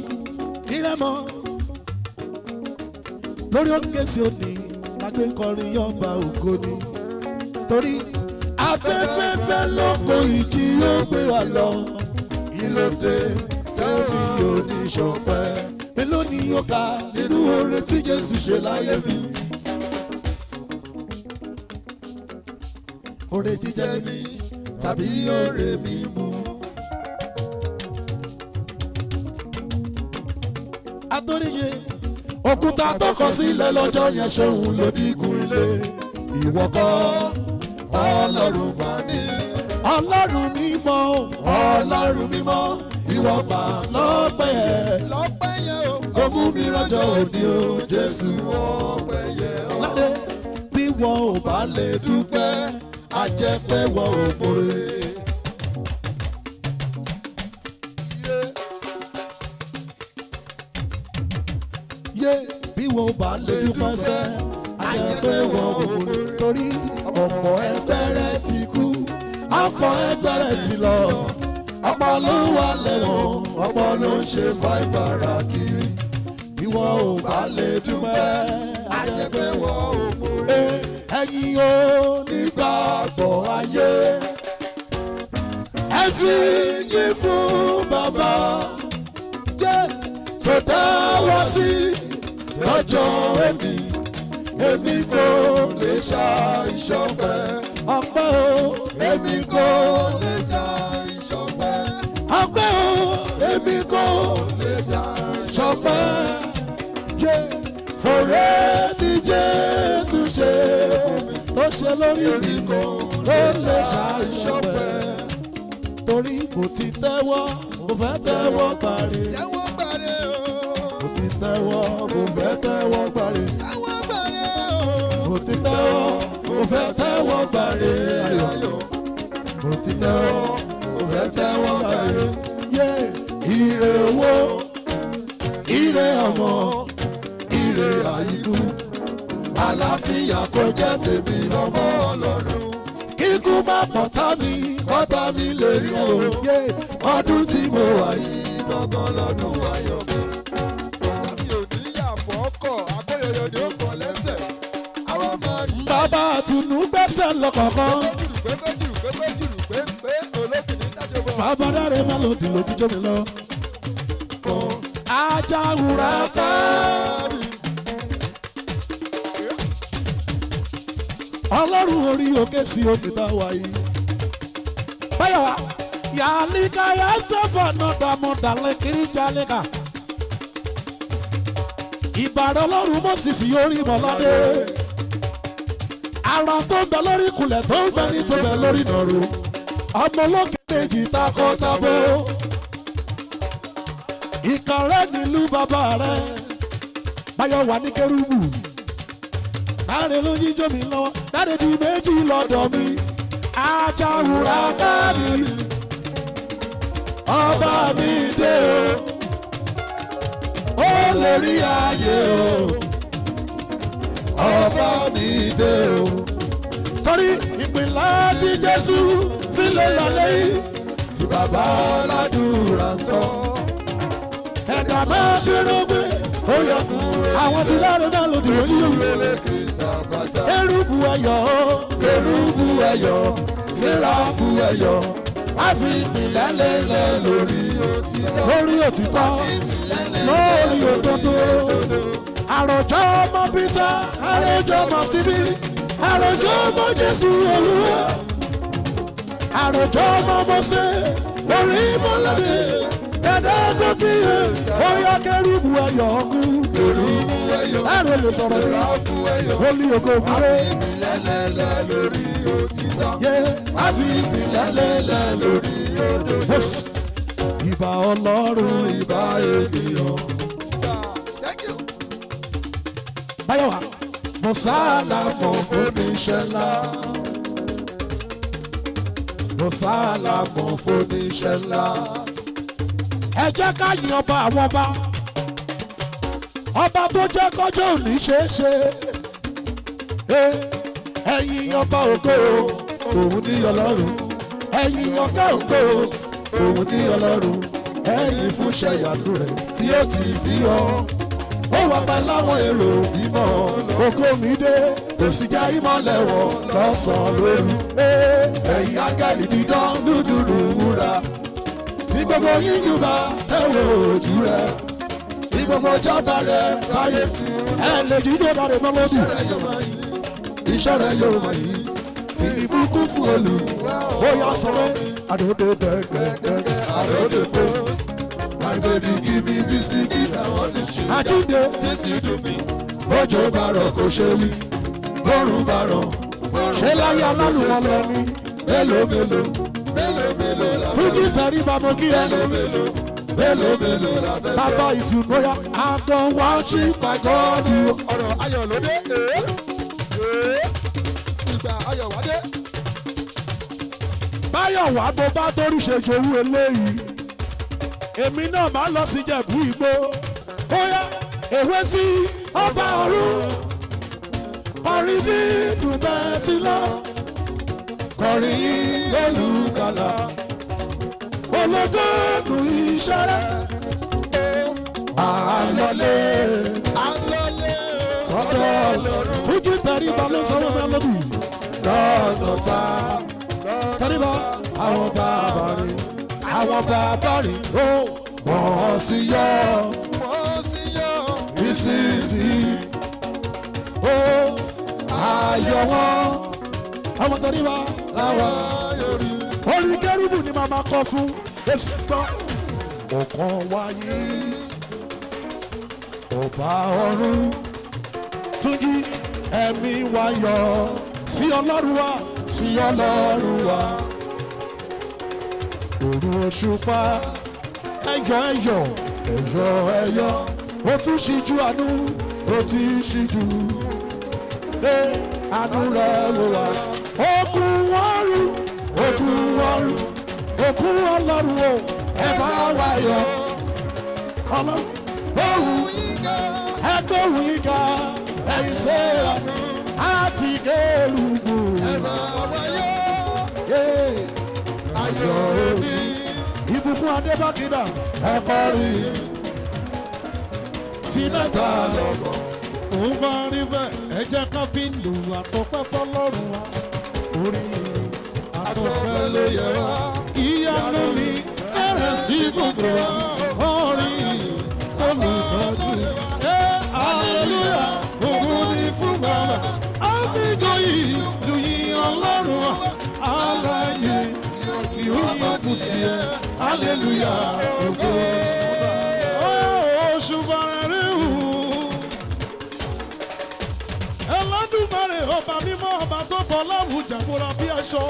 nírẹ́mọ lórí òkè sí òní lágbé kọrin yọba ògo ni. Torí afẹ́fẹ́fẹ́ lóko ìjì yóò gbé wa lọ. Ìlòdè tẹ́mi oníṣọ̀pẹ́. Mélòó ni yóò kà nínú oore tí Jésù ṣe láyé mi? Oore jíjẹ mi tàbí oore mímu. Atóríṣe òkúta tó kọ sílẹ̀ lọ́jọ́ yẹn ṣòun ló dígun ilé. Ìwọ kọ́ Ọlọ́run bá ní. Ọlọ́run mímọ́ o, Ọlọ́run mímọ́, ìwọ mà lọ́pẹ́ ẹ̀. Lọ́pẹ́ yẹ o. Ó mú mi rọ́jò òní o, Jésù. Ọpẹ́ yẹ o. Ládé bí wọn ò bá lè dúpẹ́, a jẹ́ pé wọn ò mọ̀re. Yé bí wọn ò bá lè dúpẹ́ sẹ́, a jẹ́ pé wọn ò mọ̀re. Torí ọ̀pọ̀ ẹgbẹ́ rẹ̀ ti kú, ọ̀pọ̀ ẹgbẹ́ rẹ̀ ti lọ. Ọ̀pọ̀ ló wà lẹ́wọ̀n, ọ̀pọ̀ ló ń ṣe fáìbàrà kiri. Ìwọ ò bá lè dúpẹ́, àjẹpẹ́ wọ òmùrè. Ẹ̀yin ò nígbàgbọ́ ayé. Ẹ fi yín fún bàbá tó dá wá sí lọ́jọ́ èmi. Èmi kò lè ṣàìṣọpẹ́. Ọpẹ́ o, èmi kò lè ṣàìṣọpẹ́. Ọpẹ́ o, èmi kò lè ṣàìṣọpẹ́. Fòrè tí Jésù ṣe tó ṣe lórí mi kò lè ṣàìṣọpẹ́. Torí kò ti tẹ́wọ́, mo fẹ́ tẹ́wọ́ parí. Tẹ́wọ́ gbàre o. Mo ti tẹ́wọ́, mo fẹ́ tẹ́wọ́ parí. Tẹ́wọ́ gbàre o. Mo ti tẹ́wọ́, mo fẹ́ tẹ́wọ́ gbàre ayọ̀. Mo ti tẹ́wọ́, mo fẹ́ tẹ́wọ́ gbàre. Ire owó, ire ọmọ, ire àìkú. Àlàáfíà kò jẹ́ tèmi lọ́mọ Ọlọ́run. Kíkú má pọ̀tá mi, kọ́tá mi lè rí o. Ọdún tí mo wà yìí Gangan lọ́dún ayọ̀ mi. Bàtà mi ò ní yà fọ́kọ̀, akóyọyọ ni ó kọ lẹ́sẹ̀. Àwọn máa rí bàbá àtùnú gbẹ́sẹ̀ lọ́kọ̀ọ̀kan. jùrù pépé jùrù pépé jùrù pépé olókìní tájọbọ̀. Bàbá dáre má lò dì lójújó mi lọ. Ajáwùrà káàdì. Ọlọ́run orí òkè sí omi tá a wà yìí. Báyọ̀ yàlíkà yà sẹ́fà náà dààmú dàlẹ́ kiri jalíkà. Ìbàdàn ọlọ́run mọ̀sísì orí mọ̀ládé. Ara tó ń bẹ lórí ìkùlẹ̀ tó ń bẹ ní tó bẹ lórí ìnàró. Ọmọ olókè méjì takọ-tabo. Ìkàrẹ́ nílùú bàbá rẹ̀. Báyọ̀ wà ní kérúbù. Dáre ló yíjó mi lọ́wọ́. Dáre di méjì lọ́dọ̀ mi. Ajáwùrà káàdì. Ọba mi dé o. Ó lè rí ayé o. Ọba mi dé o. Torí ìpìlẹ̀ tí Jésù fi lè lálẹ́ yìí. Tí bàbá aládùúrà ń sọ. Ẹ̀dá máa ṣe rògbé. Ó yẹ kúrò. Àwọn tí láre náà lòdì lójú yòó. Olókè sàbàtà. Kérúbù ẹyọ̀, kérúbù ẹyọ̀, séráfù ẹyọ̀, á fi ìpìlẹ̀ lélẹ̀ lórí Òtítọ́. lórí òtítọ́, lórí òdodo. Àròjọ ọmọ Peter, àròjọ ọmọ Stephen, àròjọ ọmọ Jésù Olúwa, àròjọ ọmọ Mósè, orí mọ́lẹ́dẹ̀, dàdá gòkè, ó yá kérúbù ẹyọ̀ kú. Kérúbù ẹyọ̀. Láàrin olè sọ̀rọ̀ ní Séráfù ẹyọ̀. olú ògo ògúnrẹ́. Ìpìlẹ̀ lélẹ̀ lórí òtítọ́. Yeah. A fi ìpìlẹ̀ lélẹ̀ lórí òdodo. Ìbà Ọlọ́run Ìbá ènìyàn. Thank you. Báyọ̀wá. Mo sálámọ̀ fóníṣẹ́ ńlá. Mo sálámọ̀ fóníṣẹ́ ńlá. Ẹ jẹ́ ká yin ọba àwọn ọba. Ọba tó jẹ́ kọjọ́ òní ṣeé ṣe. Ẹ̀yin ọba ògo òun ní Ọlọ́run. Ẹ̀yin ọ̀gá ògo òun ní Ọlọ́run. Ẹ̀yin fún ṣẹ̀yàdú rẹ̀ tí ó ti fi hàn ó wà pẹ́ láwọn èrò mímọ́ ògo mi dé kò sì jẹ́ ìmọ̀lẹ̀ wọ̀ lọ́sàn-án lóru. Ẹ̀yin áńgẹ́lì dídán dúdúrú wúrà tí gbogbo yín yúbà tẹ̀wọ̀ ojú rẹ̀ tí gbogbo jọba rẹ̀ báyé ti ẹ lè jíjó dáre mọ́ lódì. Iṣẹ́ rẹ̀ yóò máa yí. Iṣẹ́ rẹ̀ yóò máa yí. Fi ìbùkún fún Olúwa. Ó yá sọ pé àdódó dẹ́gẹ́dẹ́gẹ́ Àròdè post. My baby give me biscuit, I want the sugar. àjíǹde This you do me. Bọ́jọ́ bá rọ̀ kò ṣe wí. Bọ́rùn bá rọ̀. ṣé láyé alálùmọ́ lọ ni Mélòó mélòó. Mélòó mélòó la fẹ́. fújì tẹríba mo kí ẹ Mélòó mélòó. Mélòó mélòó la fẹ́ sọ. bàbá ìtùnú ya àgọ́ worship my God o. Ọ̀rọ̀ ayọ̀ ló dé. Èé. Èé. Ìgbà ayọ̀ wá dé. Báyọ̀ wá bó bá torí ṣe jowú eléyìí èmi náà máa lọ sí Ìjẹ̀bú Igbó bóyá èwe sí ọba ọ̀run kọrin dídùn bẹ́ẹ̀ ti lọ Kọrin yín lólùkàlà. Olódòdó iṣẹ́ rẹ̀. Àlọ́lé Alọ́lé sọ́dọ̀ Fújì tẹríba ló sọ wọ́n mélòdì. Lọ́dọ̀ ta tẹríba àwọn bàbá rẹ̀ àwọn bàbá rẹ̀ ó wọ́n sì yọ wọ́n sì yọ. ìsinsìnyí ó ayọ̀ wọn. Àwọn tẹríba làwọn Ayọ̀rí. orí kérúbù ni màmá kọ fún èsì gbọ́. Ọ̀kan wáyé ọba ọ̀run túnjí ẹ̀mí wa yọ sí ọlọ́run wa sí ọlọ́run wa. Òru òṣùpá ẹyọ ẹyọ ẹyọ ẹyọ ó tún ṣíjú àánú ó ti ṣíjú àánú rẹ̀ wò wá. Okùn ọ̀run okùn ọ̀run okùn ọlọ́run o ẹ bá wa yọ ọlọ́run òun ẹgbẹ́ òun yìí ga ẹ̀yìn sẹ́ra àti kérúbù. Ayọ̀ èmi ìbùkún adébákidà ẹ̀kọ́ rí ti mẹ́ta lọ́gọ̀. Òun bá rí bẹ́ẹ̀, ẹ jẹ́ ká fi lù àtọ́pẹ́ fọlọ́run wa. Orí àtọ́pẹ́ ló yẹ wá. Ìyanu mi kẹrẹ̀ sí gbogbo wa. Orin sólùtọ́jú. Ẹ hallelujah, ògo ni fún bàbá. Àfijọ́ ìlú yìn ọlọ́run wa. Alààyè ìròyìn fún tiẹ̀. Hallelujah, ògo. Oṣù bàrẹ̀ rí wù. Ẹlọ́dúnmọ́rè ọba mímọ́ ọba tó bọ̀ láwùjá bóra bí aṣọ.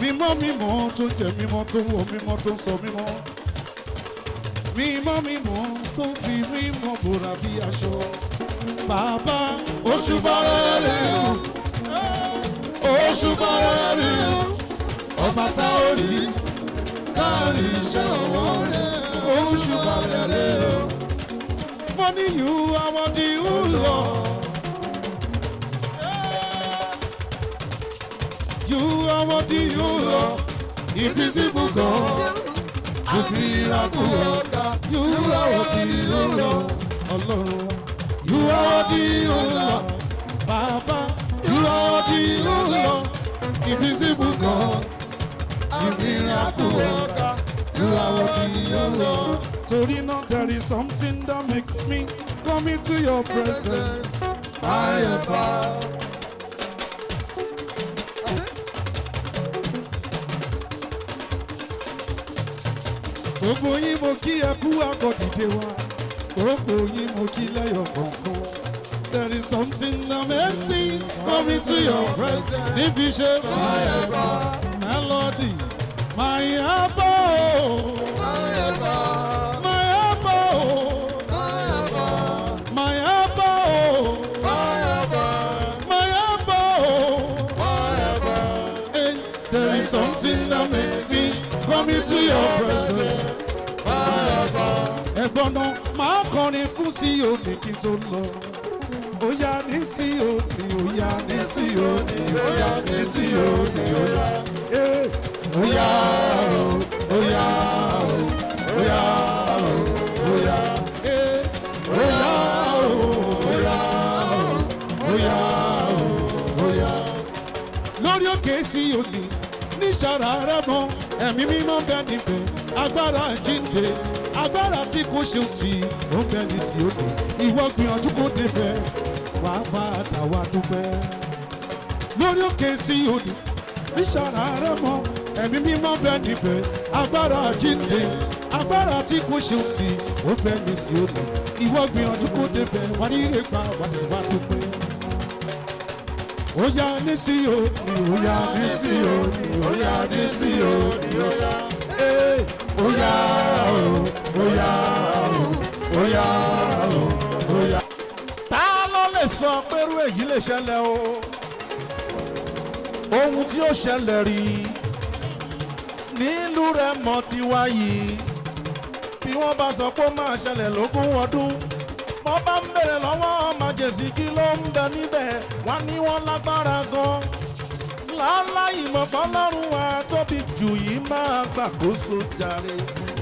Mímọ́ mímọ́ tó jẹ́ mímọ́ tó wọ mímọ́ tó ń sọ mímọ́. Mímọ́ mímọ́ tó fi mímọ́ bóra bí aṣọ. Bàbá oṣù bàrẹ̀ rí o. Oṣù bàrẹ̀ rí o. Ọba tá ò rí, tá ò rí iṣẹ́ ọwọ́ rẹ̀. Oṣù bàrẹ̀ rí o. Mo ní you are worthy, O Lord. You are worthy, O Lord. Invisible God. The miracle worker. You are worthy, O Lord. Ọlọ́run. You are worthy, O Lord. Bàbá. You are worthy, O Lord. Invisible God. The miracle worker. You are worthy, O Lord. Torí náà there is something that makes me come into your presence. My helper. Gbogbo yín mo kí ẹ kú àkọ́dìde wa. Gbogbo yín mo kí lẹ́yọ̀ kọ̀ọ̀kan. There is something that makes me come into your presence. Níbi ṣe melody, my helper, my helper, my helper, my helper. Hey, there is something that makes me come into your presence. Ẹ̀gbọ́n náà máa kọrin fún sí òní kí n tó lọ. Ó yá ní sí òní, ó yá ní sí òní, ó yá ní sí òní, ó yá. Eh, Ó yá o, ó yá o, ó yá o, ó yá. Eh, Ó yá o, ó yá o, ó yá o, ó yá. Lórí òkè sí òní níṣàrà rẹ mọ ẹ̀mí mímọ́ bẹ níbẹ̀ agbára jíǹde agbára tí kò ṣe tì ó bẹ ní sí òní ìwọ gbìyànjú kó débẹ̀ wàá padà wá dúpẹ́. Lórí òkè sí òní níṣàrà rẹ mọ ẹ̀mí mímọ́ bẹ níbẹ̀ agbára jíǹde agbára tí kò ṣe tì ó bẹ ní sí òní ìwọ gbìyànjú kó débẹ̀ wàá rí ire gbà wàá dúpẹ́. Ó yá ní sí òní, ó yá ní sí òní, ó yá ní sí òní, ó yá. Ee, Ó yá o, ó yá o, ó yá o, ó yá. Ta ló lè sọ pé irú èyí lè ṣẹlẹ̀ o? Ohun tí ó ṣẹlẹ̀ rí nílùú rẹ̀ mọ́ ti wá yìí. Bí wọ́n bá sọ pé ó máa ṣẹlẹ̀ lógún ọdún, wọ́n bá ń bèrè lọ́wọ́ májèsí kí ló ń bẹ níbẹ̀, wọ́n ní wọ́n lágbára gan. Láláì mọ̀ pọ́lọ́run wa tóbi jù yìí máa gbàkóso jàre.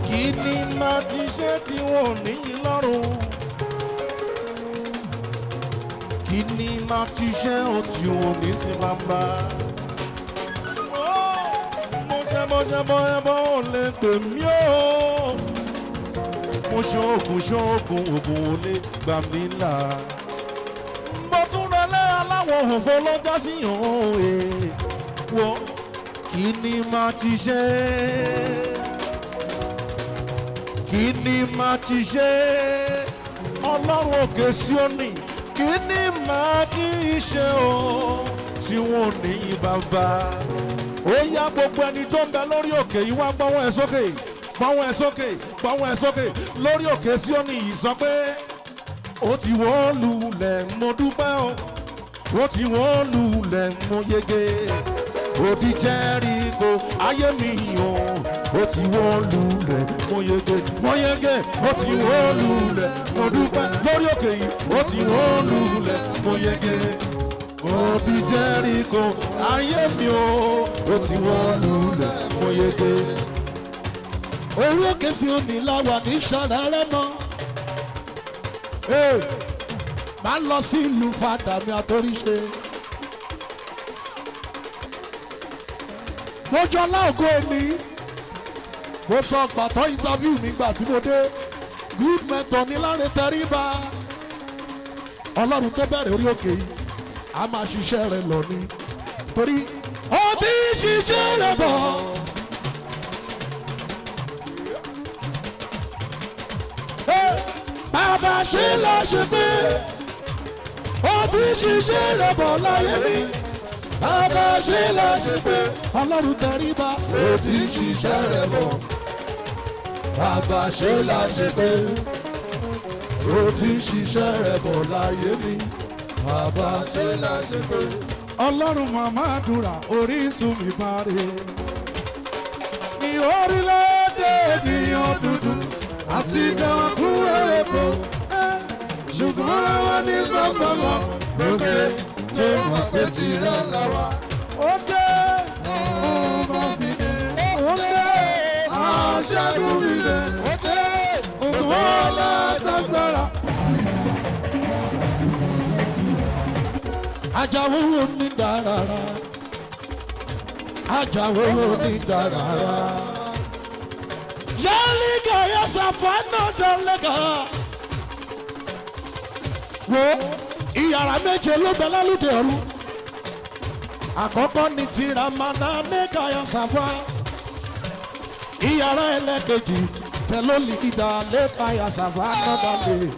Kí ni màá ti ṣe tí wọn ò níyìn lọ́rùn? Kí ni màá ti ṣe ó tí wọn ò ní sí bàbá? Mo ṣẹbọ ṣẹbọ ẹbọ ò lè pè mí o. Mo ṣoògùn ṣoògùn ògùn ò lè gbà mí là. Mo tún rẹlẹ́ aláwọ̀ òfò ló já sí òun wo kí ni màá ti ṣe? Kí ni màá ti ṣe? Ọlọ́run òkè Síónì, kí ni màá ti ṣe o tí wọn ò ní bàbá? Ó yá gbogbo ẹni tó ń bẹ lórí òkè yìí wá gbọ́wọ́ ẹ sókè, gbọ́wọ́ ẹ sókè, gbọ́wọ́ ẹ sókè lórí òkè Síónì yìí sọ pé ó ti wó lulẹ̀ mo dúpẹ́ o, ó ti wó lulẹ̀ mo yege, odi Jẹ́ríkò ayé mi o, ó ti wó lulẹ̀ mo yege, mo yege, ó ti wó lulẹ̀ mo dúpẹ́ lórí òkè yìí, ó ti wó lulẹ̀ mo yege, odi Jẹ́ríkò ayé mi o, ó ti wó lulẹ̀ mo yege. Orí òkè Síónì la wà ní Ṣàrẹ́rẹ́ mọ́. Máa lọ sí ìlú fàdà mi àtòríṣe. Mo jọ láògó ẹni. Mo sọ pàtó interview mi gbà tí mo dé. Good mentor ní Láre Tẹríba. Ọlọ́run tó bẹ̀rẹ̀ orí òkè yìí, a máa ṣiṣẹ́ rẹ̀ lọ ni. Torí ó ti ṣiṣẹ́ rẹ̀ bọ̀. Bàbá ṣe lọ ṣe pé ó ti ṣiṣẹ́ rẹ̀ bọ̀ láyé mi. Bàbá ṣe lọ ṣe pé Ọlọ́run Tẹríba Ó ti ṣiṣẹ́ rẹ̀ bọ̀. Bàbá ṣe la ṣe pé ó ti ṣiṣẹ́ rẹ̀ bọ̀ láyé mi. Bàbá ṣe la ṣe pé Ọlọ́run màmá àdúrà orísun mi parí. Ní orílẹ̀-èdè ènìyàn dúdú àti ìjọba èèpo. ṣùgbọ́n àwa ní bàbá lọ lókè tó mọ̀ pé tirẹ̀ la wà. Ó dé, Ọba mi dé, ó dé, aṣẹ́gun mi dé, ó dé, ògùn ọlọ́tàgbára. Ajáwó ní dàrárá. Ajáwó ní dàrárá. Yálígà yẹ sàfánà dánlẹ́gà. Wo ìyàrá méje ló bẹ lálùdé ọ̀run. Àkọ́kọ́ ní tìramaná mẹ́ka yẹ sàfá. Ìyàrá ẹlẹ́kejì tẹ̀lólìdá lẹ́ka yẹ sàfánà dánlẹ́.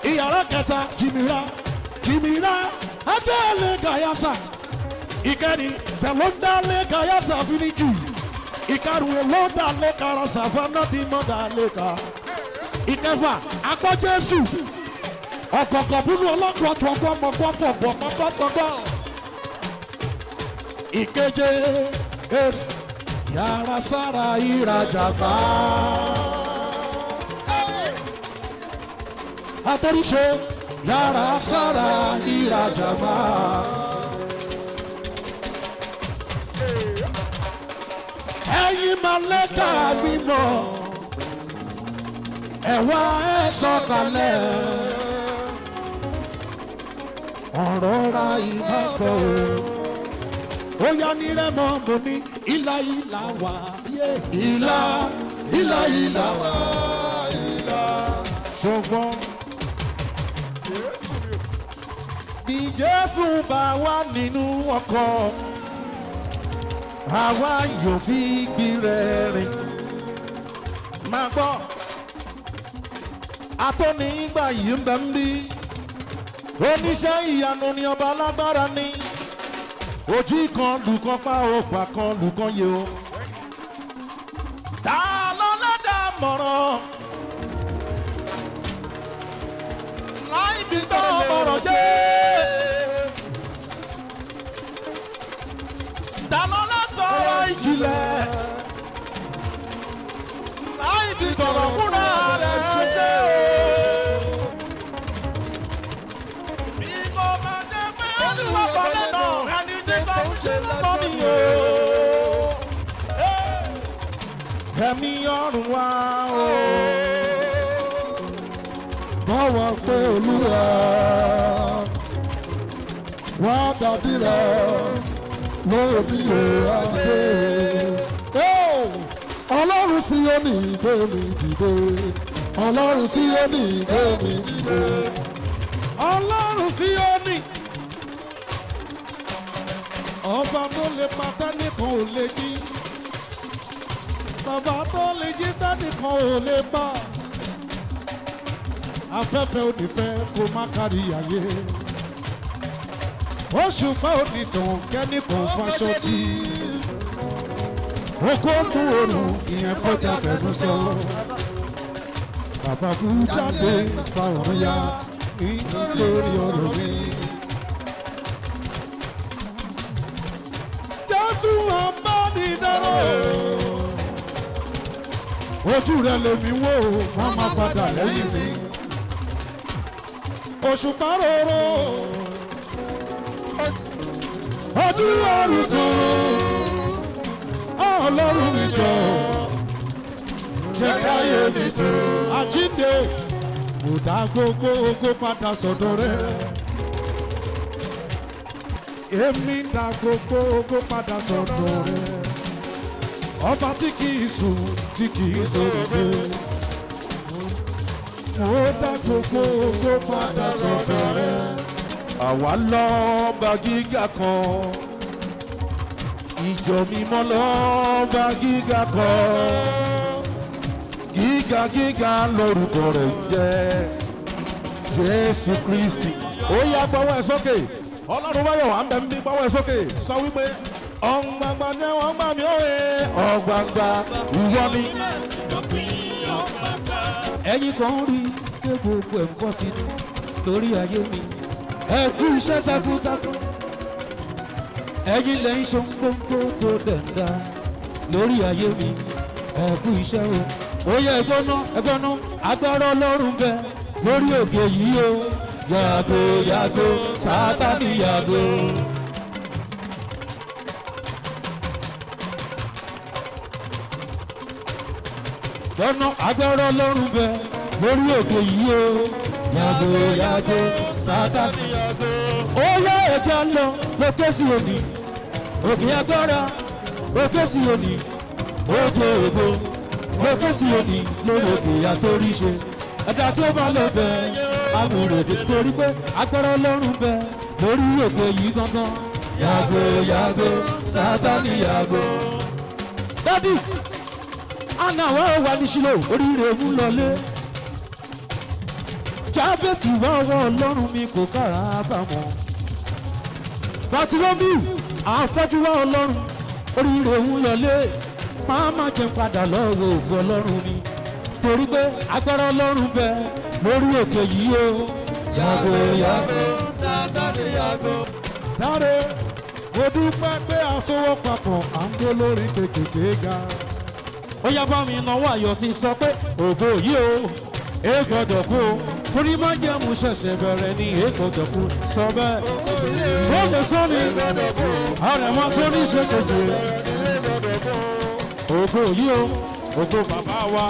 Ìyàrá kẹta jìmìrà jìmìrà adéèlé gàyàsà. Ìkẹrin tẹ̀lódálé gàyàsà fíníjù. Ìkarùn ló dálé karasà fanádìmọ́dálé ká. Ìkẹfà agbọ́ Jésù. Ọ̀kọ̀ọ̀kọ̀ búlú ọlọ́kọ̀ tọ̀gbọ́ mọ̀gbọ́ fọ̀gbọ́ mọ̀gbọ́ fọ̀gbọ́. Ìkeje èsì yàrá sára ìrajà gbà. Àtọ́ríṣe yàrá sára ìrajà gbà. Ẹ̀yin màlẹ́kà mímọ́, ẹ wá ẹ sọ̀kalẹ̀. Ọ̀rọ̀ ra ìbákọ̀ o. Ó yá ní rẹ́mọ̀ mo ní ìlà ìlà wà. Ìlà ìlà ìlà wà. Ṣùgbọ́n bí Jésù bá wà nínú ọkọ̀, àwa yóò fi gbìrẹ̀ rìn. Máa gbọ́, atónígbà yìí ń bẹ ń bí. Oníṣẹ́ ìyanu ni ọba alágbára ni. Ojú kan lùkàn pa òpà kan lùkàn yé o. Ta ló lẹ́dàá mọ̀ràn? Láì bí tó mọ̀ràn ṣe. Ta ló lè sọ̀rọ̀ ìjìnlẹ̀? Láì bí tọ̀rọ̀ fúnra rẹ̀ ṣe o. Bí kò bá dé pé Olúwa kọ́ lẹ́nà ẹni tí kò ń ṣe. Ẹ̀mí ọ̀run wá o. Báwa pé Olúwa wá dàbí rẹ̀ lórí òhàdé. Ọlọ́run Síónì gbé mi dìde. Ọlọ́run Síónì gbé mi dìde. Ọlọ́run Síónì, ọba tó lè pa tẹ́nìkan ò lè jí, bàbá tó lè jí tẹ́nìkan ò lè pa. Afẹ́fẹ́ ò ní fẹ́ kó má kárí ayé, oṣù fẹ́ ò ní tàn kẹ́nìkan faṣọ dì. Oko mú òrùn ìyẹn kọjá fẹnu sọ. Bàbá kú jáde fáwọn ya nítorí ọ̀rọ̀ mi. Jésù abánidáró. Ojú rẹ̀ lèmi wò ó, Wọ́n máa padà lẹ́yìn mi. Òṣùpá rorò. Ojú ọ̀run tó, Ọlọ́run mi jọ, Jẹ́ káyé mi dùn. Àjíǹde, mo dá gbogbo ògo padà sọ́dọ̀ rẹ̀. Èmi dá gbogbo ògo padà sọ́dọ̀ rẹ̀. Ọba tí kì í sùn, tí kì í torí dé. Mo dá gbogbo ògo padà sọ́dọ̀ rẹ̀. Àwa lọ́ba gíga kan, ìjọ mímọ́ lọ́ba gíga kan, gíga gíga lórúkọ rẹ̀ ń jẹ́ Jésù Kristi. Ó yá gbọ́wọ́ ẹ sókè, Ọlọ́run báyọ̀ wà ń bẹ̀ ń bí gbọ́wọ́ ẹ sókè, sọ wípé ọ̀ngbàngbà ni wọ́n gbà mí òye, ọ̀gbàngbà ìwọ ni. Ẹ̀yin kan rí pé gbogbo ẹ̀ ń bọ́ sí i torí ayé mi. Ẹ kú iṣẹ́ takuntakun. Ẹ̀yin lẹ́ ń ṣe gbogbo tó dẹ̀ ń dá lórí ayé mi. Ẹ kú iṣẹ́ o. Ó yẹ ẹgbọ́n náà, ẹgbọ́n náà, agbára Ọlọ́run bẹ lórí òkè yìí o. Yàgò yàgò, Sátánì yàgò. Lọ́nà agbára Ọlọ́run bẹ lórí òkè yìí o. Yàgò yàgò, Sátánì yàgò. Ó yá ẹja lọ lókè sí òní. Òkè agbára lókè sí òní. Òkè ògo lókè sí òní lórí òkè àtòríṣe. Ẹ̀dá tí ó bá lọ bẹ amúrèdè torí pé agbára Ọlọ́run bẹ lórí òkè yìí gangan. Yàgò yàgò, Sátánì yàgò. Dádì, àná àwọn wà ní Ṣílò oríire mú lọlé. Jábèsì wọ́wọ́ Ọlọ́run mi kò kára bá wọn. Bàtìlómi àfọ́jú wá Ọlọ́run oríire ń lọlé. Máa má jẹun padà lọ́wọ́ òfò Ọlọ́run mi. Torí pé agbára Ọlọ́run bẹ lórí òkè yìí o. Yàgò yàgò, Sátánì yàgò. Dáre, mo dúpẹ́ pé aṣọwọ́ papọ̀ à ń gbó lórí kékèké ga. Ó yá bá mi náwó ayọ̀ sí sọ pé ògo yìí o, é gbọ́dọ̀ kú o. Torí má jẹ́ mu ṣẹ̀ṣẹ̀ bẹ̀rẹ̀ ni é gbọ́dọ̀ kú sọ bẹ́ẹ̀. Sọ́ni sọ́ni, àrẹ̀mọ tó ní ṣe kékeré. Ògo yìí o, ògo bàbá wa.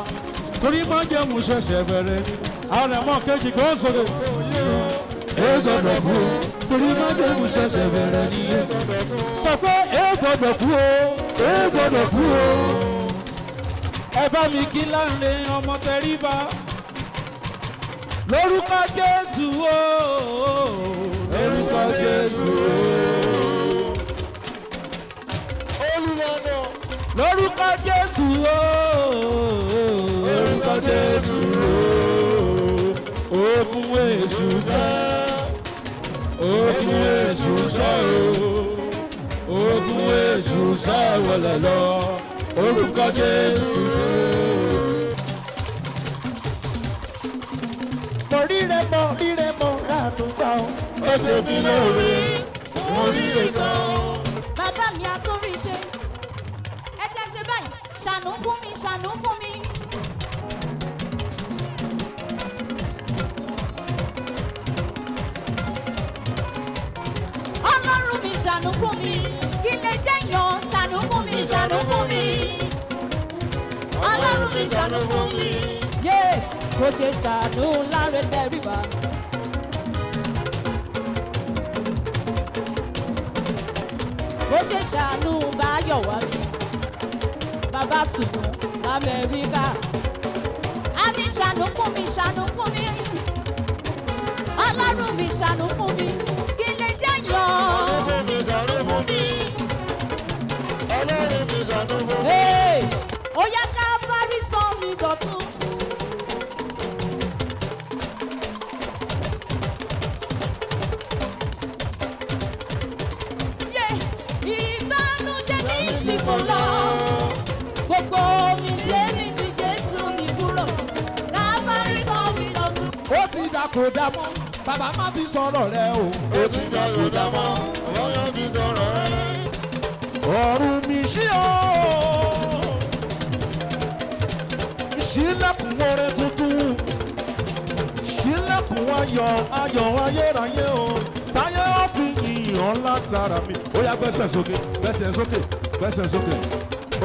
Torí má jẹ́ mu ṣẹ̀ṣẹ̀ bẹ̀rẹ̀ ni àrẹ̀mọ kejì kò sókè. É gbọ́dọ̀ kú o, torí má jẹ́ mu ṣẹ̀ṣẹ̀ bẹ̀rẹ̀ ni é gbọ́dọ̀ kú. Sọ pé é gbọ́dọ̀ kú o, é gbọ́dọ̀ kú o. Ẹ bá mi kí Láńre ọmọ Tẹríba lórúkọ Jésù o. Lórúkọ Jésù o. Lórúkọ Jésù o. Lórúkọ Jésù o. Ogun èṣù jẹ́, ogun èṣù ṣẹ́ o, ogun èṣù ṣẹ́ wọlé lọ. Orúkọ Jésù Mo ríre mo ríre mo ránú gbà ó. ó ṣe mí lóore, mo ríre kan. Bàbá mi àtúnrí ṣe. Ẹ jẹ́ ṣe báyìí, ṣàánú fún mi, ṣàánú fún mi. Ọlọ́run mi ṣàánú fún mi, kí lè jẹ́ yàn, ṣàánú fún mi, ṣàánú fún mi. Ṣàánú fún mi. Yé bó ṣe ṣàánú Láre Tẹríba. Bó ṣe ṣàánú Báyọ̀ wá mi. Bàbá tuntun l'Amẹ́ríkà. A ní ṣàánú fún mi, ṣàánú fún mi. Ọlọ́run mi ṣàánú fún mi. Kí lè jẹ́yàn. Ọlọ́run mi ṣàánú fún mi. Ọlọ́run mi ṣàánú fún mi. Hey! Ó yá Calvary sọ mi dọ̀tun. Yé! Ìbànújẹ́ mi sì kò lọ. Gbogbo mi dé mi ní Jésù ní kúrò. Calvary sọ mi dọ̀tun. Ó ti dà kò dà mọ́, bàbá má fi sọ̀rọ̀ rẹ o. Ó ti dá kò dá mọ́, ọlọ́run fi sọ̀rọ̀ rẹ̀. Ọ̀run mi ṣí o. Ṣílẹ̀kùn oore tuntun. Ṣílẹ̀kùn ayọ̀ ayọ̀ ayérayé o. Táyé ó fi yìn ọ́ látara mi. Ó yá gbẹ́sẹ̀ sókè, gbẹ́sẹ̀ sókè, gbẹ́sẹ̀ sókè.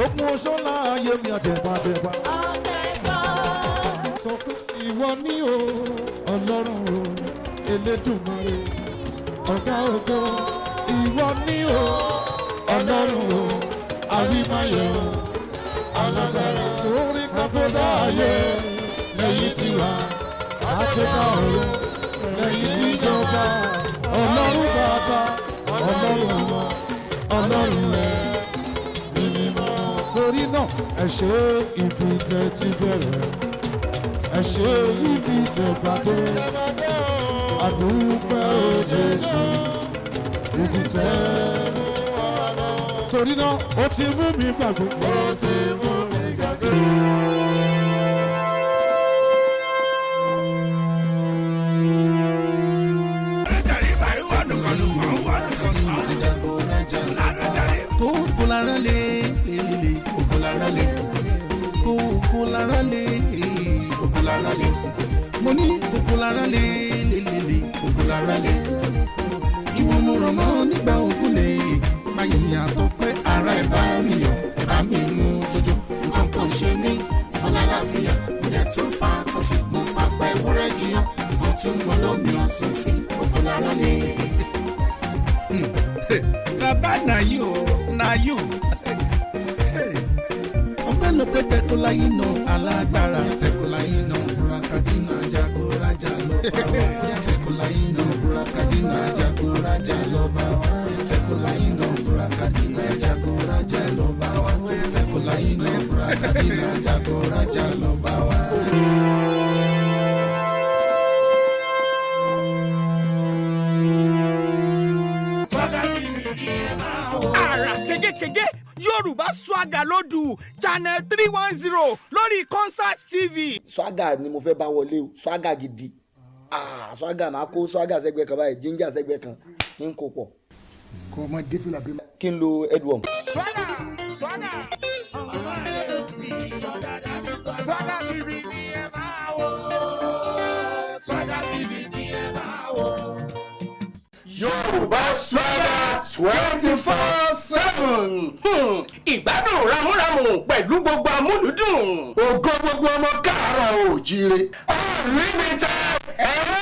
Ogun oṣó láàyè mi àtẹ̀pá tẹ̀pá. Ọ̀tẹ̀ kan. Sọ fún ìwọ ní o, Ọlọ́run o, Elédùmarè, ọ̀gá ògo. Ìwọ ní o, Ọlọ́run o, Àwímáyẹ̀ o, alágbára. Torí kan tó dá ayé lẹ́yìn tiwa, àtẹ̀ká ọ̀run lẹ́yìn tíjọba. Ọlọ́run bàbá, Ọlọ́run ọmọ, Ọlọ́run ẹ̀ mímọ́. Torí náà, ẹ ṣe ibi tẹ́ ti bẹ̀rẹ̀, ẹ ṣe ibi tẹ́ gbàdé, àdúpẹ́ o Jésù, ibi tẹ́ mú wa lọ. Torí náà, ó ti mú mi gbàgbé. Ó ti mú mi gbàgbé. Kókó lára lé lélele, kókó lára lé. Kókó lára lé, kókó lára lé. Mo ní kókó lára lé lélele, kókó lára lé. Ìwọ mo rọ̀ mọ́ nígbà ogun lè. Báyìí àtọ́pẹ́ ara ẹ̀ bá mi yọ̀, ẹ̀ bá mi mú jọjọ. Nǹkan kan ṣe mí, mo lálàáfíà, mo dẹ̀ tún fa kọsí, mo fa pẹ́ wúrẹ́ jiyàn. Mo tún mọ lómi ọ̀sán sí kókó lára lé. Baba na you, na you. Ọpẹ́lọpẹ́ tẹkọláyé náà alágbára. Tẹkọláyé náà burakadina jagoraja lọ́ba wa. Tẹkọláyé náà burakadina jagoraja lọ́ba wa. Tẹkọláyé náà burakadina jagoraja lọ́ba wa. Tẹkọláyé náà burakadina jagoraja lọ́ba wa. Àrà kégékégé Yorùbá Swaga lódù channel 310 lórí Concert TV. Swaga ni mo fẹ́ bá wọlé o, swaga gidi. Ah, swaga, máa kó swaga sẹ́gbẹ́ kan báyìí, ginger sẹ́gbẹ́ kan, kí n kó pọ̀. Kò mọ dé fìlà bí. Kí n lo headworm. Swaga TV ni ẹ máa wò. Swaga TV ni ẹ máa wò. Yorùbá Swaga 24/7. Ìgbádùn ramúramù pẹ̀lú gbogbo amúlùdùn. Ògo gbogbo ọmọ káàárọ̀ oòjíire. Unlimited ẹ̀rọ.